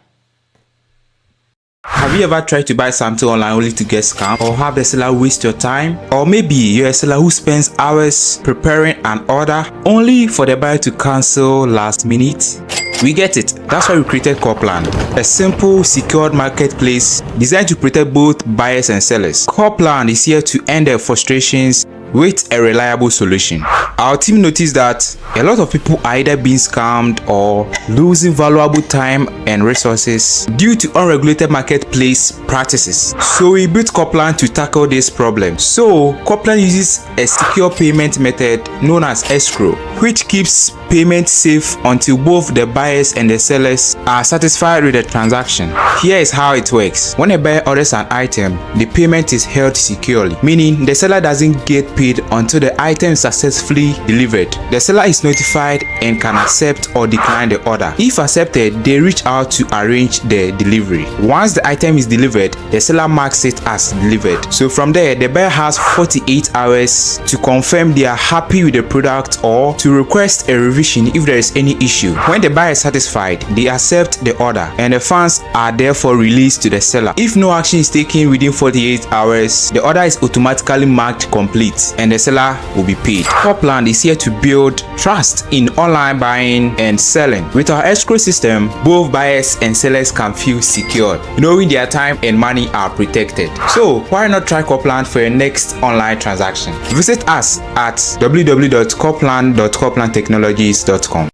Have you ever tried to buy something online only to get scammed or have the seller waste your time? Or maybe you're a seller who spends hours preparing an order only for the buyer to cancel last minute? We get it. That's why we created Corplan, a simple, secured marketplace designed to protect both buyers and sellers. Corplan is here to end their frustrations with a reliable solution. Our team noticed that a lot of people are either being scammed or losing valuable time and resources due to unregulated marketplace practices. So we built Coplan to tackle this problem. So Coplan uses a secure payment method known as escrow, which keeps payment safe until both the buyers and the sellers are satisfied with the transaction. Here is how it works. When a buyer orders an item, the payment is held securely, meaning the seller doesn't get paid until the item is successfully delivered. The seller is notified and can accept or decline the order. If accepted, they reach out to arrange the delivery. Once the item is delivered, the seller marks it as delivered. So from there, the buyer has 48 hours to confirm they are happy with the product or to request a revision if there is any issue. When the buyer is satisfied, they accept the order and the funds are therefore released to the seller. If no action is taken within 48 hours, the order is automatically marked complete and the seller will be paid. Copland is here to build trust in online buying and selling. With our escrow system, both buyers and sellers can feel secured, knowing their time and money are protected. So why not try Copland for your next online transaction? Visit us at www.copland.coplandtechnologies.com.